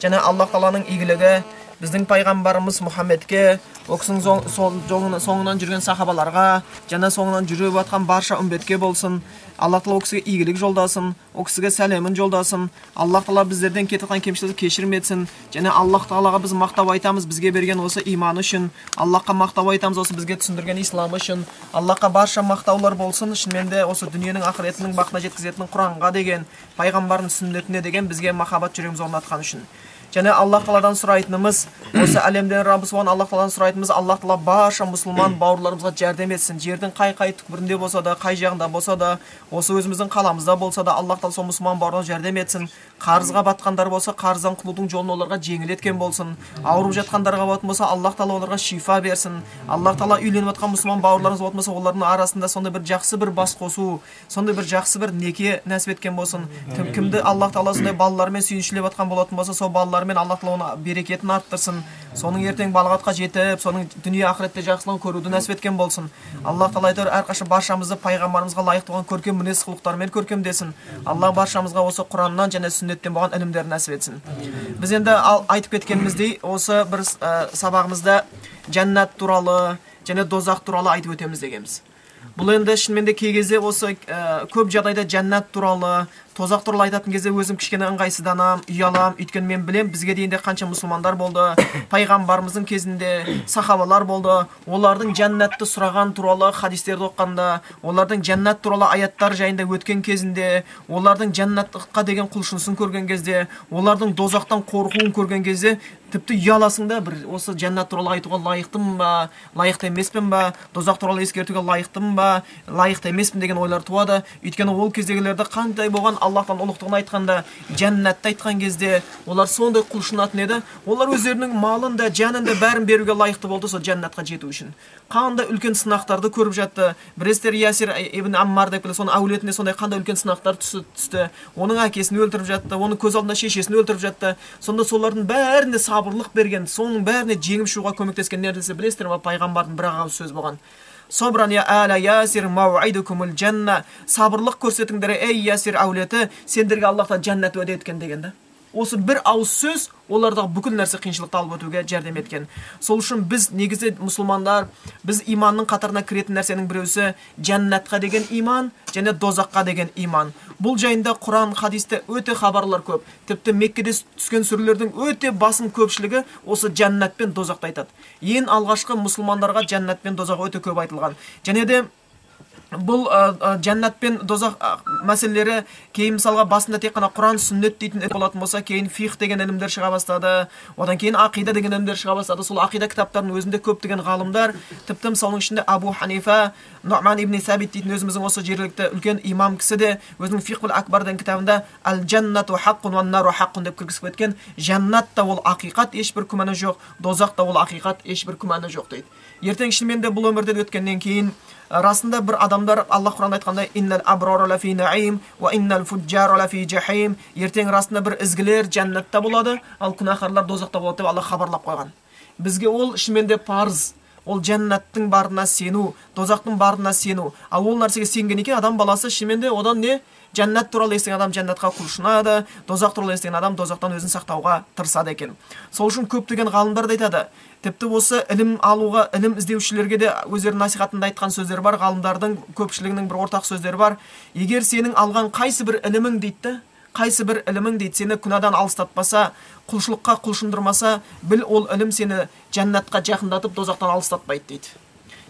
Және Аллах тағаланың игілігі біздің пайғамбарымыз Мұхаммедке, ол кісінің соңынан жүрген сахабаларға, және соңынан жүріп жатқан барша үмбетке болсын. Аллах тағала ол кісіге игілік жолдасын, ол кісіге сәлемін жолдасын. Аллах тағала біздерден кетіп қалған кемшілікті кешірім етсін. Және Аллах тағалаға біз мақтау айтамыз бізге берген осы иманы үшін, Аллахқа мақтау айтамыз осы бізге түсіндірген исламы үшін. Аллахқа барша мақтаулар болсын. Шынымен де осы дүниенің ақыретінің бақытына жеткізетін Құранға деген, пайғамбардың сүннетіне деген бізге махаббат жүрегімізді орнатқан үшін. Және Аллах тағаладан сұрайтынымыз, осы әлемден Раббы болған Аллах тағаладан сұрайтынымыз, Аллах тағала барша мұсылман бауырларымызға жәрдем етсін. Жердің қай-қай түкпірінде болса да, қай жағында болса да, осы өзіміздің қаламызда болса да, Аллах тағала сол мұсылман бауырларына жәрдем етсін. Қарызға батқандар болса, қарыздан құтылудың жолын оларға жеңілдеткен болсын. Ауырып жатқандарға болатын болса, Аллах тағала оларға шифа берсін. Аллах тағала үйленіп жатқан мұсылман бауырларымыз болатын болса, олардың арасында сондай бір жақсы бір бас қосу, сондай бір жақсы бір неке нәсіп еткен болсын. Кімді Аллах тағала сондай балалармен сүйіншілеп жатқан болатын болса, сол балалармен Аллах тағала оны берекетін арттырсын. Соның ертең балағатқа жетіп, соның дүние ақыретте жақсылығын көруді нәсіп еткен болсын. Аллах тағала әйтеуір әрқашан баршамызды пайғамбарымызға лайықты болған көркем мінез құлықтармен көркемдесін. Аллах баршамызға осы Құраннан және сүннеттен болған ілімдерін нәсіп етсін. Біз енді айтып кеткеніміздей, осы бір сабағымызда жәннат туралы және дозақ туралы айтып өтеміз дегенбіз. Бұл енді шынымен де кей кезде осы көп жағдайда жәннат туралы, тозақ туралы айтатын кезде өзім кішкене ыңғайсызданам, ұялам. Өйткені мен білем, бізге дейін де қанша мұсылмандар болды, пайғамбарымыздың кезінде сахабалар болды. Олардың жәннатты сұраған туралы хадистерді оқығанда, олардың жәннат туралы аяттар жайында өткен кезінде, олардың жәннатқа деген құлшынысын көрген кезде, олардың дозақтан қорқуын көрген кезде тіпті ұяласың да, бір осы жәннат туралы айтуға лайықтымын ба, лайықты емеспін ба, дозақ туралы ескертуге лайықтымын ба, лайықты емеспін деген ойлар туады. Өйткені ол кездегілерді қандай болған Аллахтан ұлықтығын айтқанда, жәннатты айтқан кезде олар сондай құлшынатын еді. Олар өздерінің малын да, жанын да бәрін беруге лайықты болды сол жәннатқа жету үшін. Қандай үлкен сынақтарды көріп жатты. Білесіздер, Ясир ибн Аммар деп келеді, соның әулетінде сондай қандай үлкен сынақтар түсті. Оның әкесін өлтіріп жатты, оның көз алдында шешесін өлтіріп жатты. Сонда солардың бәріне сабырлық берген, соның бәріне жеңіп шығуға көмектескен нәрсе білесіздер ме? Пайғамбардың бір ақ ауыз сөз болған. Собран я аля Ясир мауидукумул жанна. Сабырлық көрсетіңдер, ей Ясир әулеті, сендерге Аллахтан жәннат уәде еткен деген да. Осы бір ауыз сөз олардағы бүкіл нәрсе қиыншылықты алып өтуге жәрдем еткен. Сол үшін біз негізі мұсылмандар, біз иманның қатарына кіретін нәрсенің біреусі жәннатқа деген иман және дозаққа деген иман. Бұл жайында Құран, хадисте өте хабарлар көп. Тіпті Меккеде түскен сүрелердің өте басым көпшілігі осы жәннат пен дозақты айтады. Ең алғашқы мұсылмандарға жәннат пен дозақ өте көп айтылған. Және де бұл жәннат пен дозақ мәселелері кейін мысалға басында тек қана Құран, сүннет дейтін болатын болса, кейін фиқх деген ілімдер шыға бастады, одан кейін ақида деген ілімдер шыға бастады. Сол ақида кітаптарының өзінде көптеген ғалымдар, тіпті мысалының ішінде Абу Ханифа, Нұъман ибн Сабит дейтін өзіміздің осы жергілікті үлкен имам кісі де өзінің Фиқхул Акбар деген кітабында әл-жәннату хаққун уан-нару хаққун деп кіргізіп кеткен. Жәннат та ол ақиқат, ешбір күмәні жоқ, дозақ та ол ақиқат, ешбір күмәні жоқ дейді. Ертең шынымен де бұл өмірден өткеннен кейін расында бір адамдар Аллах Құранда айтқандай иннал абрара лафи наим уа иннал фуджара лафи жахим. Ертең расында бір ізгілер жәннатта болады, ал күнәһарлар дозақта болады деп Аллах хабарлап қойған. Бізге ол шынымен де парыз. Ол жәннаттың барына сену, дозақтың барына сену. Ал ол нәрсеге сенген екен адам баласы шынымен де одан не? Жәннат туралы естіген адам жәннатқа құлшынады, дозақ туралы естіген адам дозақтан өзін сақтауға тырысады екен. Сол үшін көптеген ғалымдар да айтады, тіпті осы ілім алуға, ілім іздеушілерге де өздерінің насихатында айтқан сөздері бар, ғалымдардың көпшілігінің бір ортақ сөздері бар. Егер сенің алған қайсы бір ілімің дейді, қайсы бір ілімің дейді, сені күнәдан алыстатпаса, құлшылыққа құлшындырмаса, біл ол ілім сені жәннатқа жақындатып, дозақтан алыстатпайды дейді.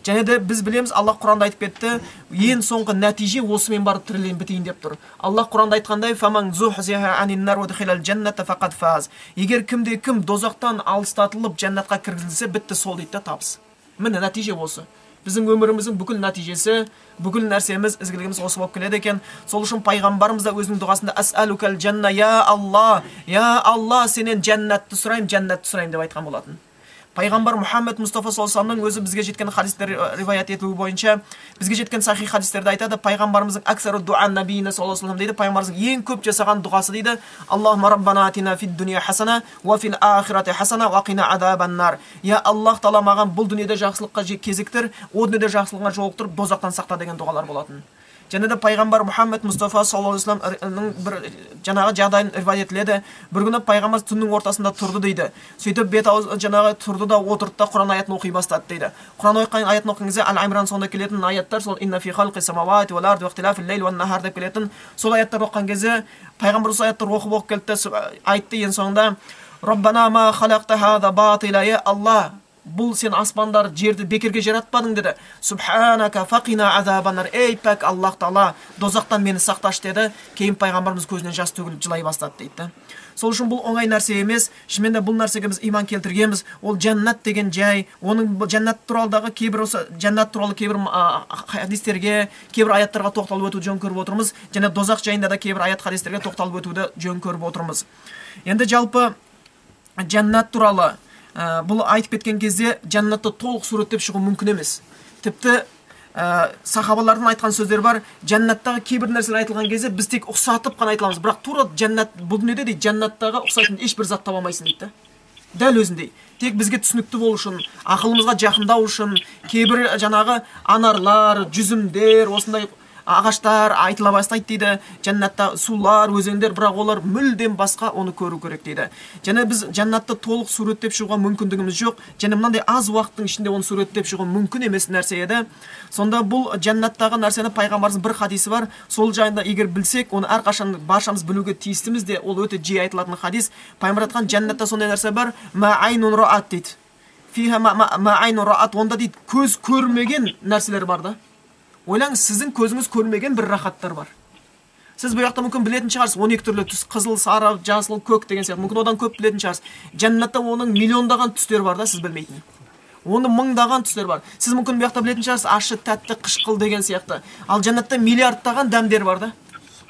Және де біз білеміз, Аллах Құранда айтып кетті, ең соңғы нәтиже осымен барып тірілейін бітейін деп тұр. Аллах Құранда айтқандай, «Фаман зухзиха анин нар удхилал жанната фақад фаз». Егер кімде кім дозақтан алыстатылып жәннатқа кіргізілсе, бітті сол дейді табыс. Міне нәтиже осы. Біздің өміріміздің бүкіл нәтижесі, бүкіл нәрсеміз, ізгілігіміз осы болып келеді екен. Сол үшін пайғамбарымыз да өзінің дұғасында «Әсәлукәл жанна, я Алла, я Алла, сенен жәннатты сұраймын, жәннатты сұраймын» деп айтқан болатын. Пайғамбар Мұхаммед Мұстафа саллаллаху алейхи вассаламның өзі бізге жеткен хадистер риваят етуі бойынша бізге жеткен сахих хадистерде айтады, пайғамбарымыздың аксару дуа набиина саллаллаху алейхи вассалам дейді, пайғамбарымыздың ең көп жасаған дұғасы дейді, Аллахумма раббана атина фид дуния хасана уа фил ахирати хасана уа қина азабан-нар. Я Аллах тағала, маған бұл дүниеде жақсылыққа кезіктір, о дүниеде жақсылығына жолықтырып, дозақтан сақта деген дұғалар болатын. Және де пайғамбар Мұхаммед Мұстафа саллаллаху алейхи вассаламның бір жаңағы жағдайын риwayat етіледі. Бір күні пайғамбар түннің ортасында тұрды дейді. Сөйтіп бет ауыз жаңағы тұрды да отырды да Құран аятын оқи бастады дейді. Құран аятын оқыған кезде Әл-Имран соңында келетін аяттар сол инна фи халқи самауати уал арди уахтилафил лейл уан нахар деп келетін сол аяттарды оқыған кезде пайғамбар осы аяттарды оқып келді, айтты ең соңында Раббана ма халақта хаза батила, я Алла, бұл сен аспандар, жерді бекерге жаратпадың деді. Субханака фақина азабаннар, ей пәк Аллах тағала, дозақтан мені сақташы деді. Кейін пайғамбарымыз көзінен жас төгіліп жылай бастады дейді. Сол үшін бұл оңай нәрсе емес. Шынымен де бұл нәрсеге біз иман келтіргенбіз. Ол жәннат деген жай, оның жәннат туралыдағы кейбір осы жәннат туралы кейбір хадистерге, кейбір аяттарға тоқталып өтуді жөн көріп отырмыз. Және дозақ жайында да кейбір аят хадистерге тоқталып өтуді жөн көріп отырмыз. Енді жалпы жәннат туралы бұл айтып кеткен кезде жәннатты толық суреттеп шығу мүмкін емес. Тіпті сахабалардың айтқан сөздері бар, жәннаттағы кейбір нәрселер айтылған кезде біз тек ұқсатып қана айта аламыз, бірақ тура жәннат бұл дүниеде дейді, жәннаттағы ұқсайтын ешбір зат таба алмайсың дейді. Дәл өзіндей. Тек бізге түсінікті болу үшін, ақылымызға жақындау үшін кейбір жаңағы анарлар, жүзімдер, осындай ағаштар айтыла бастайды дейді, жәннатта сулар, өзендер, бірақ олар мүлдем басқа, оны көру керек дейді. Және біз жәннатты толық суреттеп шығуға мүмкіндігіміз жоқ, және мынандай аз уақыттың ішінде оны суреттеп шығу мүмкін емес нәрсе еді. Сонда бұл жәннаттағы нәрсені пайғамбарымыздың бір хадисі бар, сол жайында егер білсек, оны әрқашан баршамыз білуге тиістіміз де, ол өте жиі айтылатын хадис. Пайғамбар айтқан жәннатта сондай нәрсе бар, ма айнун раат дейді. Фиха ма айнун раат, онда дейді көз көрмеген нәрселер бар да. Ойлаңыз, сіздің көзіңіз көрмеген бір рахаттар бар. Сіз бұл жақта мүмкін білетін шығарсыз, 12 түрлі түс, қызыл, сары, жасыл, көк деген сияқты. Мүмкін одан көп білетін шығарсыз. Жәннатта оның миллиондаған түстері бар да, сіз білмейтін. Оның мыңдаған түстері бар. Сіз мүмкін бұл жақта білетін шығарсыз, ащы, тәтті, қышқыл деген сияқты. Ал жәннатта миллиардтаған дәмдер бар да.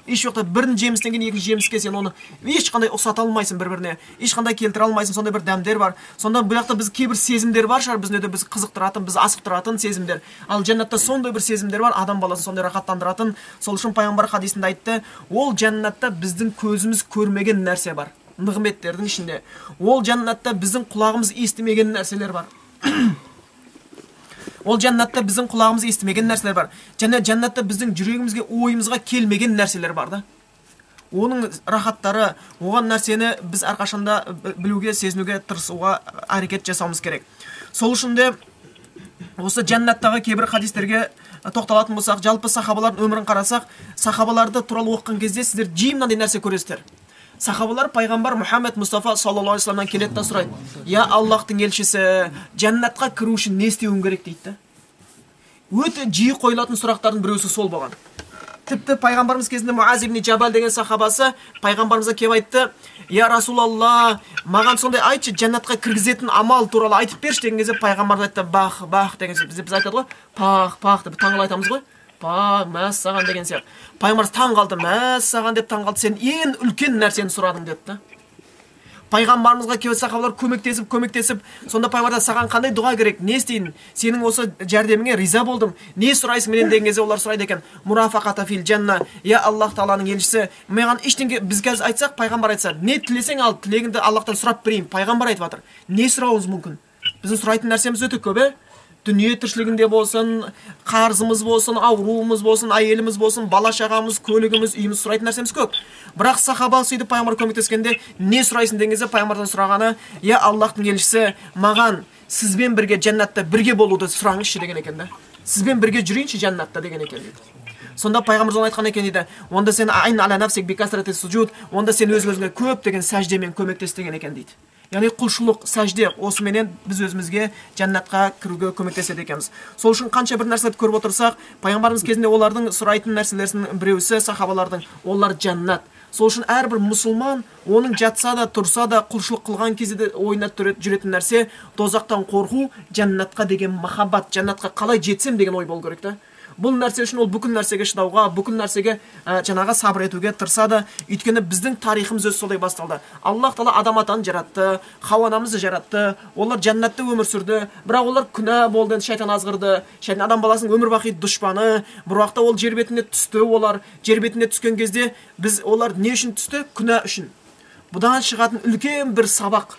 Еш уақытта бірін жемістен кейін екінші жеміске сен оны ешқандай ұқсата алмайсың бір-біріне, ешқандай келтіре алмайсың, сондай бір дәмдер бар. Сонда бұл жақта біз кейбір сезімдер бар шығар, біздің өте біз қызықтыратын, біз асықтыратын сезімдер. Ал жәннатта сондай бір сезімдер бар, адам баласын сондай рахаттандыратын. Сол үшін пайғамбар хадисінде айтты, ол жәннатта біздің көзіміз көрмеген нәрсе бар, нығметтердің ішінде. Ол жәннатта біздің құлағымыз естімеген нәрселер бар. Ол жәннатта біздің құлағымыз естімеген нәрселер бар. Және жәннатта біздің жүрегімізге, ойымызға келмеген нәрселер бар да. Оның рахаттары, оған нәрсені біз әрқашанда білуге, сезінуге, тырысуға әрекет жасауымыз керек. Сол үшін де осы жәннаттағы кейбір хадистерге тоқталатын болсақ, жалпы сахабалардың өмірін қарасақ, сахабаларды туралы оқыған кезде сіздер жиі мынандай нәрсе көресіздер. Сахабалар пайғамбар Мұхаммед Мұстафа саллаллаху алейхи вассаламнан келеді да сұрайды: "Я Аллахтың елшісі, жәннатқа кіру үшін не істеуім керек?" дейді. Өте жиі қойылатын сұрақтардың біреусі сол болған. Тіпті пайғамбарымыз кезінде Муаз ибн Жабал деген сахабасы пайғамбарымызға келіп айтты: "Я Расулалла, маған сондай айтшы, жәннатқа кіргізетін амал туралы айтып берші" деген кезде пайғамбарымыз айтты: "Бах, бах" деген сөз. Біз айтады ғой, пах, пах деп таңғала айтамыз ғой. Па, мәссаған деген сияқты. Пайғамбарымыз таң қалды, мәссаған деп таң қалды, сен ең үлкен нәрсені сұрадың деді да. Пайғамбарымызға келіп сахабалар көмектесіп, көмектесіп, сонда пайғамбар саған қандай дұға керек, не істейін, сенің осы жәрдеміңе риза болдым, не сұрайсың менен деген кезде олар сұрайды екен: "Мурафақата фил жанна, я Аллах тағаланың елшісі, маған ештеңе, біз қазір айтсақ, пайғамбар айтса, не тілесең ал, тілегіңді Аллахтан сұрап берейін." Пайғамбар айтып жатыр. Не сұрауымыз мүмкін? Біздің сұрайтын нәрсеміз өте көп, Дүние тіршілігінде болсын, қарызымыз болсын, ауруымыз болсын, әйеліміз болсын, бала шағамыз, көлігіміз, үйіміз, сұрайтын нәрсеміз көп. Бірақ сахаба сөйтіп пайғамбар көмектескенде не сұрайсың деген кезде пайғамбардан сұрағаны: "Я Аллахтың елшісі, маған сізбен бірге жәннатта бірге болуды сұраңызшы" деген екен да. Сізбен бірге жүрейінші жәннатта деген екен дейді. Сонда пайғамбар соны айтқан екен дейді: "Онда сен айн ала нафсик бикасрати сужуд, онда сен өз өзіңе көп деген сәждемен көмектес" деген екен дейді. Яғни құлшылық, сәжде, осыменен біз өзімізге жәннатқа кіруге көмектеседі екенбіз. Сол үшін қанша бір нәрселерді көріп отырсақ, пайғамбарымыз кезінде олардың сұрайтын нәрселерінің біреусі сахабалардың, олар жәннат. Сол үшін әрбір мұсылман оның жатса да, тұрса да, құлшылық қылған кезде де ойына жүретін нәрсе дозақтан қорқу, жәннатқа деген махаббат, жәннатқа қалай жетсем деген ой болу керек та. Бұл нәрсе үшін ол бүкіл нәрсеге шыдауға, бүкіл нәрсеге жаңағы сабыр етуге тырысады. Өйткені біздің тарихымыз өзі солай басталды. Аллах тағала Адам атаны жаратты, Хауа анамызды жаратты, олар жәннатта өмір сүрді, бірақ олар күнә болды, шайтан азғырды. Шайтан адам баласының өмір бақи дұшпаны. Бір уақытта ол жер бетіне түсті, олар жер бетіне түскен кезде біз олар не үшін түсті? Күнә үшін. Бұдан шығатын үлкен бір сабақ.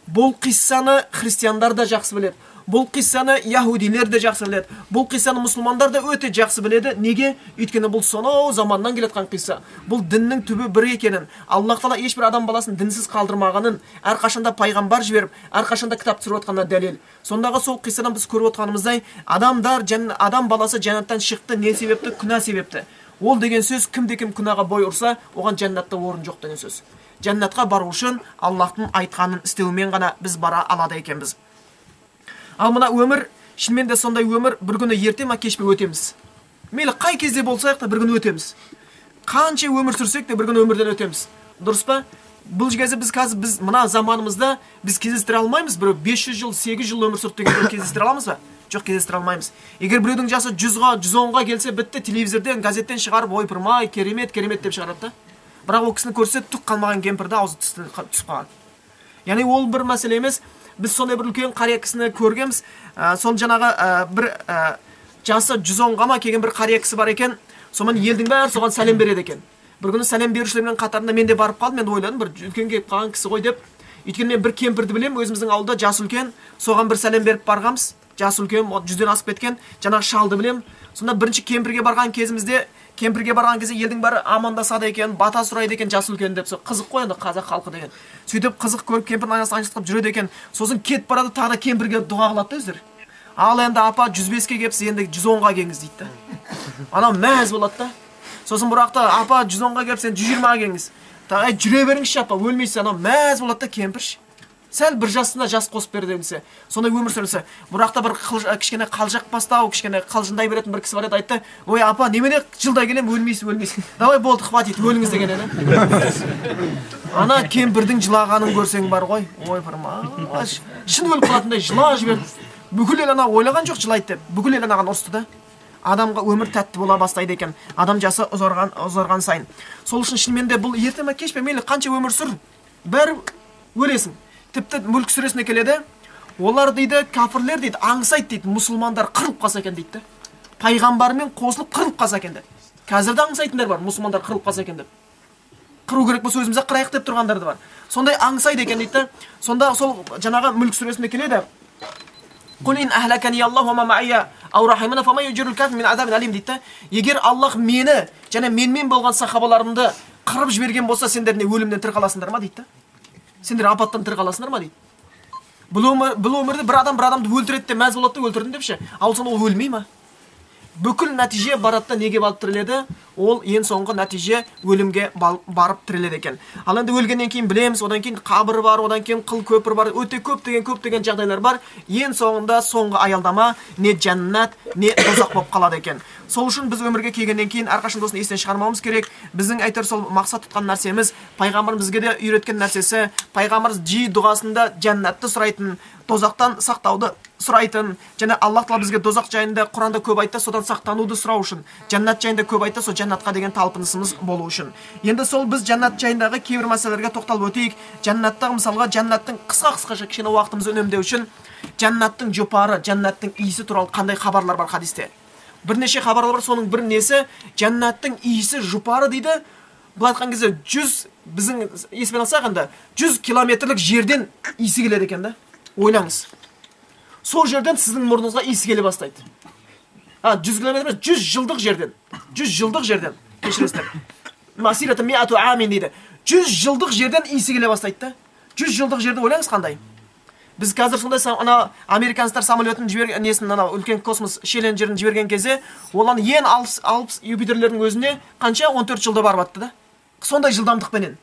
Бұл қиссаны христиандар да жақсы біледі. Бұл қиссаны яһудилер де жақсы біледі. Бұл қиссаны мұсылмандар да өте жақсы біледі. Неге? Өйткені бұл сонау заманнан келе жатқан қисса. Бұл діннің түбі бір екенін, Аллаһ тағала ешбір адам баласын дінсіз қалдырмағанын, әрқашанда пайғамбар жіберіп, әрқашанда кітап түсіріп отқанына дәлел. Сондағы сол қиссадан біз көріп отқанымыздай, адамдар, адам баласы жәннаттан шықты, не себепті? Күнә себепті. Ол деген сөз, кімде-кім күнәға бой ұрса, оған жәннатта орын жоқ деген сөз. Жәннатқа бару үшін Аллаһтың айтқанын істеумен ғана біз бара алады екенбіз. Ал мына өмір, шынымен де сондай өмір, бір күні ерте ма кеш пе өтеміз. Мейлі қай кезде болсақ та бір күні өтеміз. Қанша өмір сүрсек те бір күні өмірден өтеміз. Дұрыс па? Бұл кезде біз қазір біз мына заманымызда біз кездестіре алмаймыз. Біреу 500 жыл, 800 жыл өмір сүрді деген кездестіре аламыз ба? Жоқ, кездестіре алмаймыз. Егер біреудің жасы 100-ға, 110-ға келсе, бітті, телевизорден, газеттен шығарып, ойпырмай, керемет, керемет деп шығарады да. Бірақ ол кісіні көрсе, түк қалмаған кемпірді аузы түсіп қалған. Яғни ол бір мәселе емес. Біз сондай бір үлкен қария кісіні көргенбіз. Сол жаңағы бір жасы 110-ға ма келген бір қария кісі бар екен. Сонымен елдің бәрі соған сәлем береді екен. Бір күні сәлем берушілермен қатарында мен де барып қалдым. Мен ойладым, бір үлкен келіп қалған кісі ғой деп. Өйткені мен бір кемпірді білемін, өзіміздің ауылда жасы үлкен. Соған бір сәлем беріп барғанбыз. Жасы үлкен, 100-ден асып кеткен, жаңағы шалды білем. Сонда бірінші кемпірге барған кезімізде, кемпірге барған кезде елдің бәрі амандасады екен, бата сұрайды екен жасы үлкен деп. Сол қызық қой енді қазақ халқы деген. Сөйтіп қызық көріп кемпірдің айнасын айналып жүреді екен. Сосын кетіп барады, тағы да кемпірге дұға қылады да өздері. Ал енді апа 105-ке келіпсіз, енді 110-ға келіңіз дейді да. Анау мәз болады да. Сосын бұрақ та апа 110-ға келіпсіз, енді 120-ға келіңіз. Тағы жүре беріңізші апа, өлмейсіз. Анау мәз болады да кемпір. Сәл бір жасына жас қосып бер дегенсе, сондай өмір сүрсе. Бірақ та бір кішкене қалжақ бастау, кішкене қалжыңдай беретін бір кісі бар еді, айтты: "Ой апа, немене жылда келем, өлмейсіз, өлмейсіз. Давай болды, хватит, өліңіз" деген еді. Ана кемпірдің жылағанын көрсең бар ғой. Ой пырмаш. Шын өліп қалатындай жылап жіберді. Бүкіл ел ана ойлаған жоқ жылайды деп. Бүкіл ел анаған ұрысты да. Адамға өмір тәтті бола бастайды екен. Адам жасы ұзарған сайын. Сол үшін шынымен де бұл ерте ме кеш пе, мейлі қанша өмір сүр, бәрі өлесің. Тіпті Мүлк сүресіне келеді, олар дейді, кәпірлер дейді, аңсайды дейді, мұсылмандар қырылып қалса екен дейді. Пайғамбармен қосылып қырылып қалса екен деп. Қазір де аңсайтындар бар, мұсылмандар қырылып қалса екен деп. Қыру керек болса өзіміз ақ қырайық деп тұрғандар да бар. Сондай аңсайды екен дейді. Сонда сол жаңағы Мүлк сүресіне келеді. Құл ин әхлакани Аллаху ма маия ау рахимана фама юджирул кафир мин азабин алим дейді. Егер Аллах мені және менімен болған сахабаларымды қырып жіберген болса, сендер не өлімнен тірі қаласыңдар ма дейді. Сендер апаттан тірі қаласыңдар ма дейді. Бұл өмірде бір адам бір адамды өлтіреді де мәз болады да өлтірдім деп ше. Ал сонда ол өлмей ма? Бүкіл нәтиже барады да неге барып тіреледі? Ол ең соңғы нәтиже өлімге барып тіреледі екен. Ал енді өлгеннен кейін білеміз, одан кейін қабір бар, одан кейін қыл көпір бар, өте көптеген жағдайлар бар. Ең соңында соңғы аялдама не жәннат, не тозақ болып қалады екен. Сол үшін біз өмірге келгеннен кейін әрқашан осыны естен шығармауымыз керек. Біздің әйтеуір сол мақсат тұтқан нәрсеміз, пайғамбарымыз бізге де үйреткен нәрсесі, пайғамбарымыз жиі дұғасында жәннатты сұрайтын, тозақтан сақтауды сұрайтын, және Аллах тағала бізге тозақ жайында Құранда көп айтты, содан сақтануды сұрау үшін, жәннат жайында көп айтты, сол жәннатқа деген талпынысымыз болу үшін. Енді сол біз жәннат жайындағы кейбір мәселелерге тоқталып өтейік. Жәннаттағы мысалға жәннаттың қысқа-қысқаша кішкене уақытымызды үнемдеу үшін жәннаттың жұпары, жәннаттың иісі туралы қандай хабарлар бар хадисте? Бірнеше хабарлар бар, соның бір несі жәннаттың иісі, жұпары дейді. Былай айтқан кезде 100, біздің еспен алсақ енді 100 километрлік жерден иісі келеді екен да. Ойлаңыз. Сол жерден сіздің мұрныңызға иісі келе бастайды. 100 километр емес, 100 жылдық жерден. 100 жылдық жерден. Кешіресіздер. Масираты миату амин дейді. 100 жылдық жерден иісі келе бастайды да. 100 жылдық жерді ойлаңыз қандай? Біз қазір сондай ана американецтер самолетін жіберген, несін ана үлкен космос челленджерін жіберген кезде, олар ең алыс Юпитерлердің өзіне қанша 14 жылда барып атты да. Сондай жылдамдықпенен.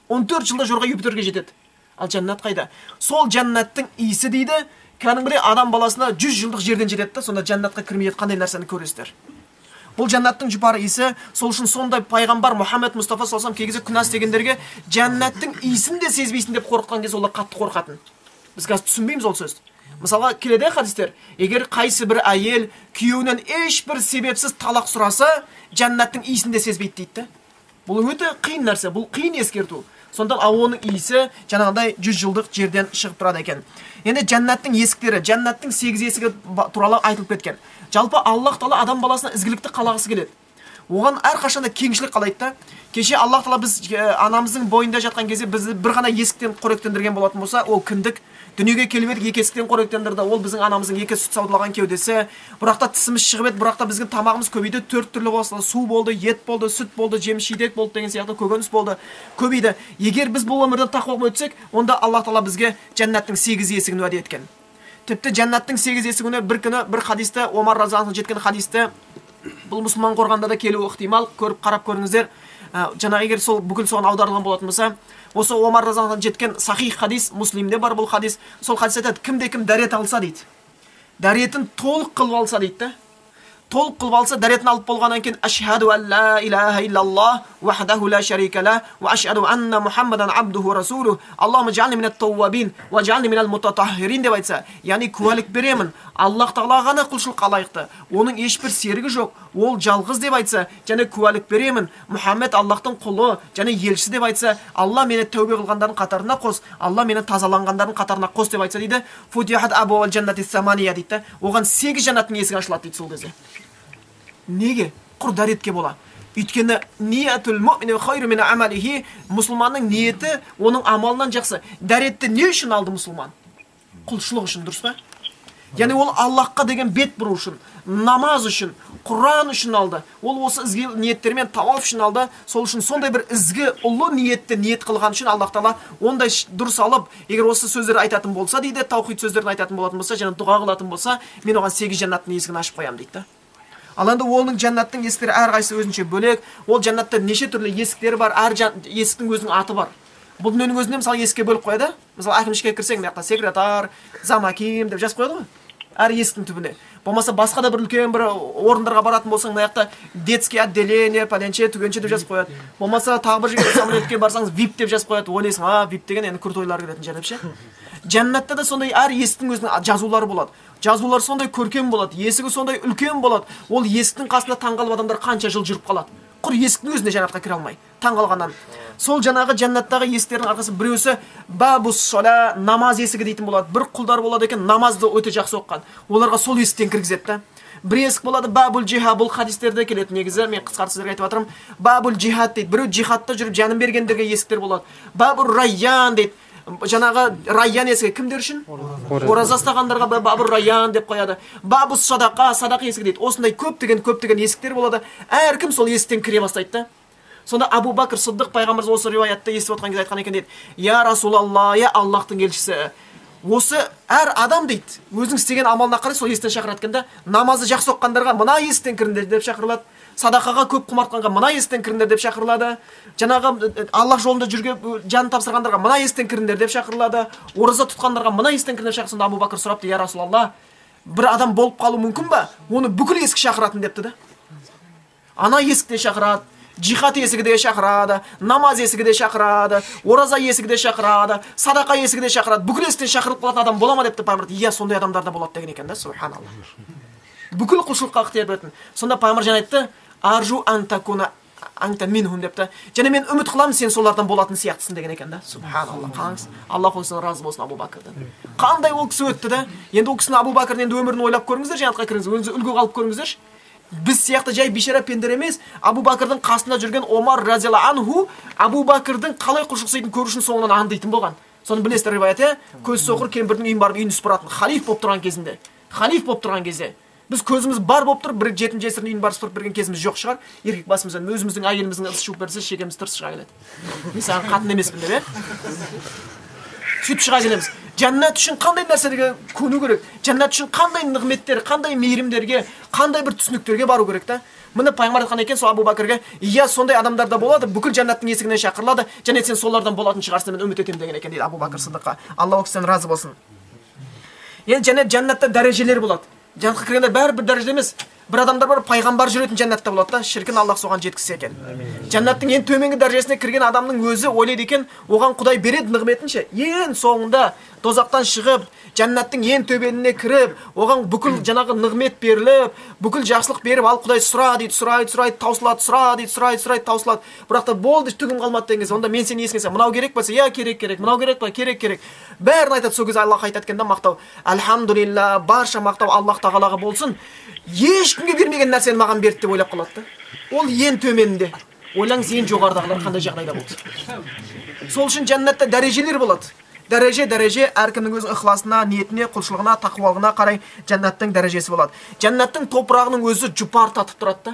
14 жылда жорға Юпитерге жетеді. Ал жәннат қайда? Сол жәннаттың иісі дейді, кәдімгідей адам баласына 100 жылдық жерден жетеді да, сонда жәннатқа кірмей қандай нәрсені көресіздер? Бұл жәннаттың жұпары иісі. Сол үшін сондай пайғамбар Мұхаммед Мұстафа саллаллаху алейхи вассалам кей кезде күнә істегендерге жәннаттың иісін де сезбейсің деп қорыққан кезде олар қатты қорқатын. Біз қазір түсінбейміз ол сөзді. Мысалға келеді хадистер, егер қайсы бір әйел күйеуінен ешбір себепсіз талақ сұраса, жәннаттың иісін де сезбейді дейді. Бұл өте қиын нәрсе, бұл қиын ескерту. Сондықтан ауаның иісі жаңағындай 100 жылдық жерден шығып тұрады екен. Енді жәннаттың есіктері, жәннаттың 8 есігі туралы айтылып кеткен. Жалпы Аллах тағала адам баласына ізгілікті қалағысы келеді. Оған әрқашанда кеңшілік қалайды да. Кеше Аллах тағала біз анамыздың бойында жатқан кезде бізді бір ғана есіктен қоректендірген болатын болса, ол кіндік. Дүниеге келіп едік, екі есіктен қоректендірді. Ол біздің анамыздың екі сүт саудалаған кеудесі. Бірақ та тісіміз шығып еді, бірақ та біздің тамағымыз көбейді, төрт түрлі болса, су болды, ет болды, сүт болды, жеміс жидек болды деген сияқты көкөніс болды, көбейді. Егер біз бұл өмірден тақуа өтсек, онда Аллах тағала бізге жәннаттың 8 есігін уәде еткен. Тіпті жәннаттың 8 есігіне бір күні бір хадисте, Омар разиаллаху анху жеткен хадисте, бұл мұсылман қорғанда да келуі ықтимал, көріп қарап көріңіздер. Жаңағы егер сол бүкіл соған аударылған болатын болса, осы Омар разиаллаху анху жеткен сахих хадис, Муслимде бар бұл хадис. Сол хадис айтады, кімде кім дәрет алса дейді, дәретін толық қылып алса дейді да, толық қылып алса, дәретін алып болғаннан кейін ашхаду ан ла илаха иллаллах вахдаху ла шарика ла ва ашхаду анна мухаммадан абдуху расулух аллахумма жаални минат тауабин ва жаални минал мутатаххирин деп айтса, яғни куәлік беремін, Аллах тағала ғана құлшылыққа лайықты, оның ешбір серігі жоқ, ол жалғыз деп айтса, және куәлік беремін, Мұхаммед Аллахтың құлы және елшісі деп айтса, Алла мені тәубе қылғандардың қатарына қос, Алла мені тазаланғандардың қатарына қос деп айтса дейді, футихат абуал жаннати самания дейді, оған 8 жәннаттың есігі ашылады дейді сол кезде. Неге? Құр дәретке бола. Өйткені ниятул муъмини хайру мин амалихи, мұсылманның ниеті оның амалынан жақсы. Дәретті не үшін алды мұсылман? Құлшылық үшін, дұрыс па? Яғни ол Аллахқа деген бет бұру үшін, намаз үшін, Құран үшін алды. Ол осы ізгі ниеттермен тауаф үшін алды. Сол үшін сондай бір ізгі ұлы ниетті ниет қылған үшін Аллах тағала ондай дұрыс алып, егер осы сөздерді айтатын болса дейді, таухид сөздерін айтатын болатын болса, және дұға қылатын болса, мен оған 8 жәннаттың есігін ашып қоямын дейді. Ал енді оның жәннаттың есіктері әрқайсысы өзінше бөлек. Ол жәннатта неше түрлі есіктері бар, әр есіктің өзінің аты бар. Бұл дүниенің өзінде мысалы есікке бөліп қояды. Мысалы әкімшілікке кірсең, мына жақта секретар, замаким деп жазып қояды ғой, әр есіктің түбіне. Болмаса басқа да бір үлкен бір орындарға баратын болсаң, мына жақта детский отделение, пәленше, түгенше деп жазып қояды. Болмаса тағы бір жерге самолетке барсаңыз, VIP деп жазып қояды. Ойлайсың, а, VIP деген енді крутой-лар кіретін жер деп ше. Жәннатта да сондай әр есіктің өзінің жазулары болады. Жазулар сондай көркем болады, есігі сондай үлкен болады. Ол есіктің қасында таңғалып адамдар қанша жыл жүріп қалады. Құр есіктің өзіне жәннатқа кіре алмай, таңғалғаннан. Сол жаңағы жәннаттағы есіктердің арқасы біреусі бабус сола, намаз есігі дейтін болады. Бір құлдар болады екен, намазды өте жақсы оқыған. Оларға сол есіктен кіргізеді да. Бір есік болады бабул жихад, бұл хадистерде келеді негізі, мен қысқартып сіздерге айтып жатырмын. Бабул жихад дейді, біреу жихадта жүріп жанын бергендерге есіктер болады. Бабур райян дейді, жаңағы райян есігі кімдер үшін? Ораза ұстағандарға бабур райян деп қояды. Бабус садақа, садақа есігі дейді. Осындай көптеген есіктер болады. Әркім сол есіктен кіре бастайды да. Сонда Абу Бәкір Сыддық пайғамбарымыз осы риуаятты естіп отқан кезде айтқан екен дейді: Я Расулалла, я Аллахтың елшісі, осы әр адам дейді, өзінің істеген амалына қарай сол есіктен шақырады екен да. Намазды жақсы оқығандарға мына есіктен кіріңдер деп шақырылады. Садақаға көп құмартқанға мына есіктен кіріңдер деп шақырылады. Жаңағы Аллах жолында жүрген жанын тапсырғандарға мына есіктен кіріңдер деп шақырылады. Ораза тұтқандарға мына есіктен кіріңдер шақырса, сонда Абу Бәкір сұрапты: Я Расулалла, бір адам болып қалуы мүмкін ба? Оны бүкіл есік шақыратын депті да. Ана есікте шақырады, жихад есігі де шақырады, намаз есігі де шақырады, ораза есігі де шақырады, садақа есігі де шақырады. Бүкіл есіктен шақырылып қалатын адам бола ма депті пайғамбар. Иә, сондай адамдар да болады деген екен да, субханалла. Бүкіл құлшылыққа ықтияр беретін. Сонда пайғамбар және айтты: Аржу ан такуна анта минхум депті. Және мен үміт қыламын, сен солардан болатын сияқтысың деген екен да. Субханалла. Қараңыз, Аллах өзінен разы болсын Абу Бәкірден. Қандай ол кісі өтті да. Енді ол кісінің, Абу Бәкірдің енді өмірін ойлап көріңіздер, жәннатқа кіріңіз, өзіңіз үлгі алып көріңіздерші. Біз сияқты жай бейшара пендер емес, Абу Бәкірдің қасында жүрген Омар разиаллаху анху Абу Бәкірдің қалай құлшылық істейтінін көру үшін соңынан аңдитын болған. Соны білесіздер риуаят, иә? Көз соқыр кемпірдің үйін барып үйін сыпыратын халиф болып тұрған кезінде. Халиф болып тұрған кезде біз көзіміз бар болып тұрып, бір жетім жесірдің үйін барып сыпырып берген кезіміз жоқ шығар. Еркек басымыздан өзіміздің әйеліміздің ыдыс жуып берсе, шекеміз тырс шыға келеді. Мен саған қатын емеспін деп, иә? Сөйтіп шыға келеміз. Жәннат үшін қандай нәрселерге көну керек? Жәннат үшін қандай нығметтер, қандай мейірімдерге, қандай бір түсініктерге бару керек та? Міне пайғамбар айтқан екен сол Абу Бәкірге: иә, сондай адамдар да болады, бүкіл жәннаттың есігінен шақырылады, және сен солардан болатын шығарсың, мен үміт етемін деген екен дейді Абу Бәкір Сыдыққа. Алла ол кісіден разы болсын. Енді және жәннатта дәрежелер болады. Жәннатқа кіргендер бәрі бір дәрежеде емес. Бір адамдар бар, пайғамбар жүретін жәннатта болады да, шіркін Аллах соған жеткізсе екен. Жәннаттың ең төменгі дәрежесіне кірген адамның өзі ойлайды екен, оған Құдай береді нығметін ше. Ең соңында Тозақтан шығып, жәннаттың ең төбеніне кіріп, оған бүкіл жаңағы нығмет беріліп, бүкіл жақсылық беріп, ал Құдай сұра дейді, сұрайды, сұрайды, таусылады, сұра дейді, сұрайды, сұрайды, таусылады. Бірақ та болды, түгім қалмады деген кезде, онда мен сені есіңе саламын. Мынау керек па? Иә, керек, керек. Мынау керек па? Керек, керек. Бәрін айтады, сол кезде Аллах айтады екен да, мақтау. Альхамдулилла, барша мақтау Аллах тағалаға болсын. Ешкімге бермеген нәрсені маған берді деп ойлап қалады да. Ол ең төменінде. Ойлаңыз, ең жоғарыдағылар қандай жағдайда болды. Сол үшін жәннатта дәрежелер болады. Дәреже, дәреже, әркімнің өз ықыласына, ниетіне, құлшылығына, тақуалығына қарай жәннаттың дәрежесі болады. Жәннаттың топырағының өзі жұпар татып тұрады да.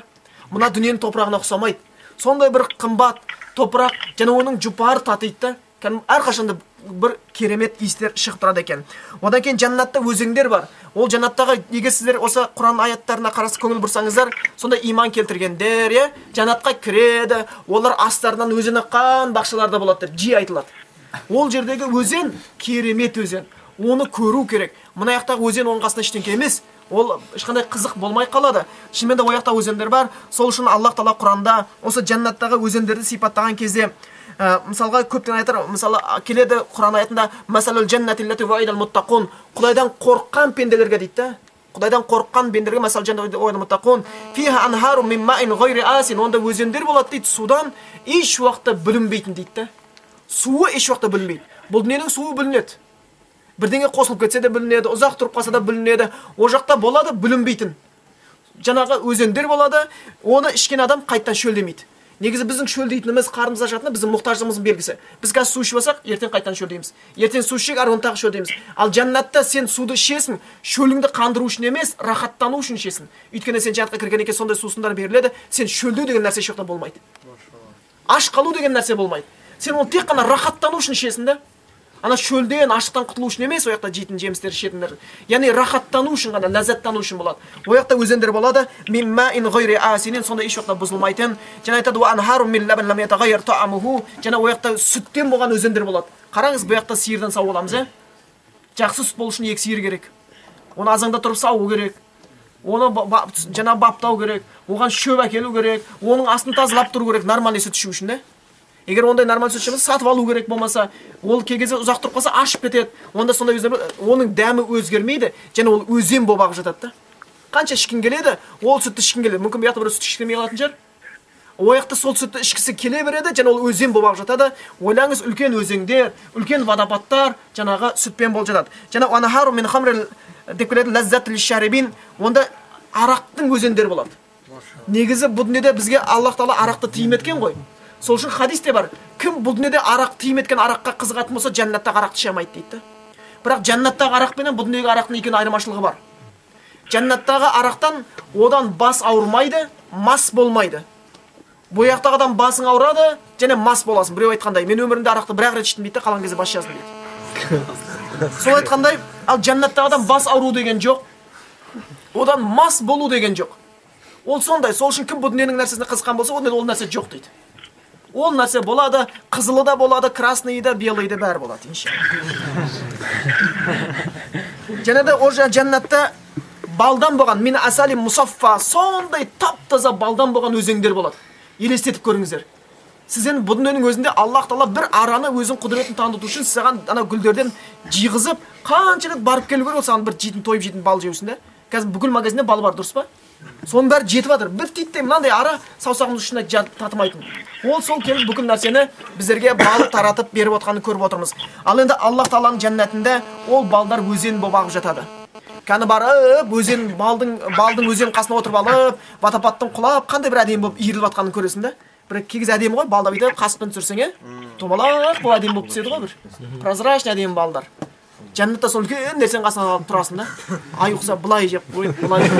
Мына дүниенің топырағына ұқсамайды. Сондай бір қымбат топырақ, және оның жұпары татиды да. Кәдімгі әрқашанда бір керемет иістер шығып тұрады екен. Одан кейін жәннатта өзендер бар. Ол жәннаттағы, егер сіздер осы Құран аяттарына қарсы көңіл бұрсаңыздар, сонда иман келтіргендер, иә, жәннатқа кіреді, олар астарынан өзен аққан бақшаларда болады деп жиі айтылады. Ол жердегі өзен керемет өзен. Оны көру керек. Мына жақтағы өзен оның қасында ештеңке емес. Ол ешқандай қызық болмай қалады. Шынымен де ол жақта өзендер бар. Сол үшін Аллах тағала Құранда осы жәннаттағы өзендерді сипаттаған кезде, мысалға көптен айтар, мысалы келеді Құран аятында масалул жаннати ллати ваидал муттақун, Құдайдан қорыққан пенделерге дейді да. Құдайдан қорыққан пенделерге масал жаннати ваидал муттақун фиха анхару мин маин ғайри асин, онда өзендер болады дейді, судан еш уақытта бүлінбейтін дейді да. Суы еш уақытта бүлінбейді. Бұл дүниенің суы бүлінеді. Бірдеңе қосылып кетсе де бүлінеді, ұзақ тұрып қалса да бүлінеді. Ол жақта болады бүлінбейтін. Жаңағы өзендер болады, оны ішкен адам қайтадан шөлдемейді. Негізі біздің шөлдейтініміз, қарнымыз ашатыны біздің мұқтаждығымыздың белгісі. Біз қазір су ішіп алсақ, ертең қайтадан шөлдейміз. Ертең су ішсек, ары тағы шөлдейміз. Ал жәннатта сен суды ішесің, шөліңді қандыру үшін емес, рахаттану үшін ішесің. Өйткені сен жәннатқа кіргеннен кейін сондай сусындар беріледі, сен шөлдеу деген нәрсе еш уақытта болмайды. Аш қалу деген нәрсе болмайды. Сен оны тек қана рахаттану үшін ішесің да. Ана шөлден, аштықтан құтылу үшін емес, ол жақта жейтін жемістер, ішетіндер. Яғни рахаттану үшін ғана, ләззаттану үшін болады. Ол жақта өзендер болады. Мин маин ғайри асинин, сонда еш уақытта бұзылмайтын. Және айтады, уа анхару мин лабан лам ятағайяр таамуху. Және ол жақта сүттен болған өзендер болады. Қараңыз, бұл жақта сиырдан сауып аламыз, ә? Жақсы сүт болу үшін екі сиыр керек. Оны азанда тұрып сауу керек. Оны жаңа баптау керек. Оған шөп әкелу керек. Оның астын тазалап тұру керек, нормальный сүт ішу үшін, ә? Егер ондай нормаль сүт ішеміз, сатып алу керек болмаса, ол кей кезде ұзақ тұрып қалса ашып кетеді. Онда сондай өздері, оның дәмі өзгермейді, және ол өзен болып ағып жатады да. Қанша ішкің келеді, ол сүтті ішкің келеді. Мүмкін бұл жақта біреу сүт ішкісі келмей қалатын шығар. Ол жақта сол сүтті ішкісі келе береді, және ол өзен болып ағып жатады. Ойлаңыз, үлкен өзендер, үлкен водопадтар жаңағы сүтпен болып жатады. Және анхару мин хамрил деп келеді, ләззат лишшарибин, онда арақтың өзендері болады. Негізі бұл дүниеде бізге Аллах тағала арақты тыйым еткен ғой. Сол үшін хадисте бар, кім бұл дүниеде арақ тыйым еткен араққа қызығатын болса, жәннаттағы арақты іше алмайды дейді. Бірақ жәннаттағы арақ пенен бұл дүниедегі арақтың екеуінің айырмашылығы бар. Жәннаттағы арақтан одан бас ауырмайды, мас болмайды. Бұл жақтағы адам басың ауырады, және мас боласың. Біреу айтқандай, мен өмірімде арақты бір-ақ рет іштім дейді, қалған кезде бас жаздым дейді. Сол айтқандай, ал жәннаттағы адам бас ауру деген жоқ, одан мас болу деген жоқ. Ол сондай, сол үшін кім бұл дүниенің нәрсесіне қызыққан болса, онда ол нәрсе жоқ дейді. Ол нәрсе болады, қызылы да болады, красныйы да, белыйы да, бәрі болады, иншалла. Және де ол жәннатта балдан болған, мин асали мусаффа, сондай тап-таза балдан болған өзендер болады. Елестетіп көріңіздер. Сіз енді бұл дүниенің өзінде Аллах тағала бір араны өзінің құдіретін таныту үшін саған ана гүлдерден жиғызып, қанша рет барып келу керек, ол саған бір жейтін, тойып жейтін бал жеу үшін де. Қазір бүкіл магазинде бал бар, дұрыс па? Соның бәрі жетіп жатыр. Бір титтей мынандай ара саусағымыз ұшына татымайтын. Ол сол келіп бүкіл нәрсені біздерге бал таратып беріп отқанын көріп отырмыз. Ал енді Аллах тағаланың жәннатында ол балдар өзен болып ағып жатады. Кәні барып, өзен, балдың өзен қасына отырып алып, водопадтың құлап, қандай бір әдемі болып иіріліп жатқанын көресің да. Бір кей кезде әдемі ғой, балда бүйтіп қасықпен түсірсең, томалақ болып әдемі болып түседі ғой бір. Прозрачный әдемі балдар. Жәннатта сол үлкен нәрсенің қасына алып тұрасың да. Ай ұқса былай жеп қойып, былай жеп.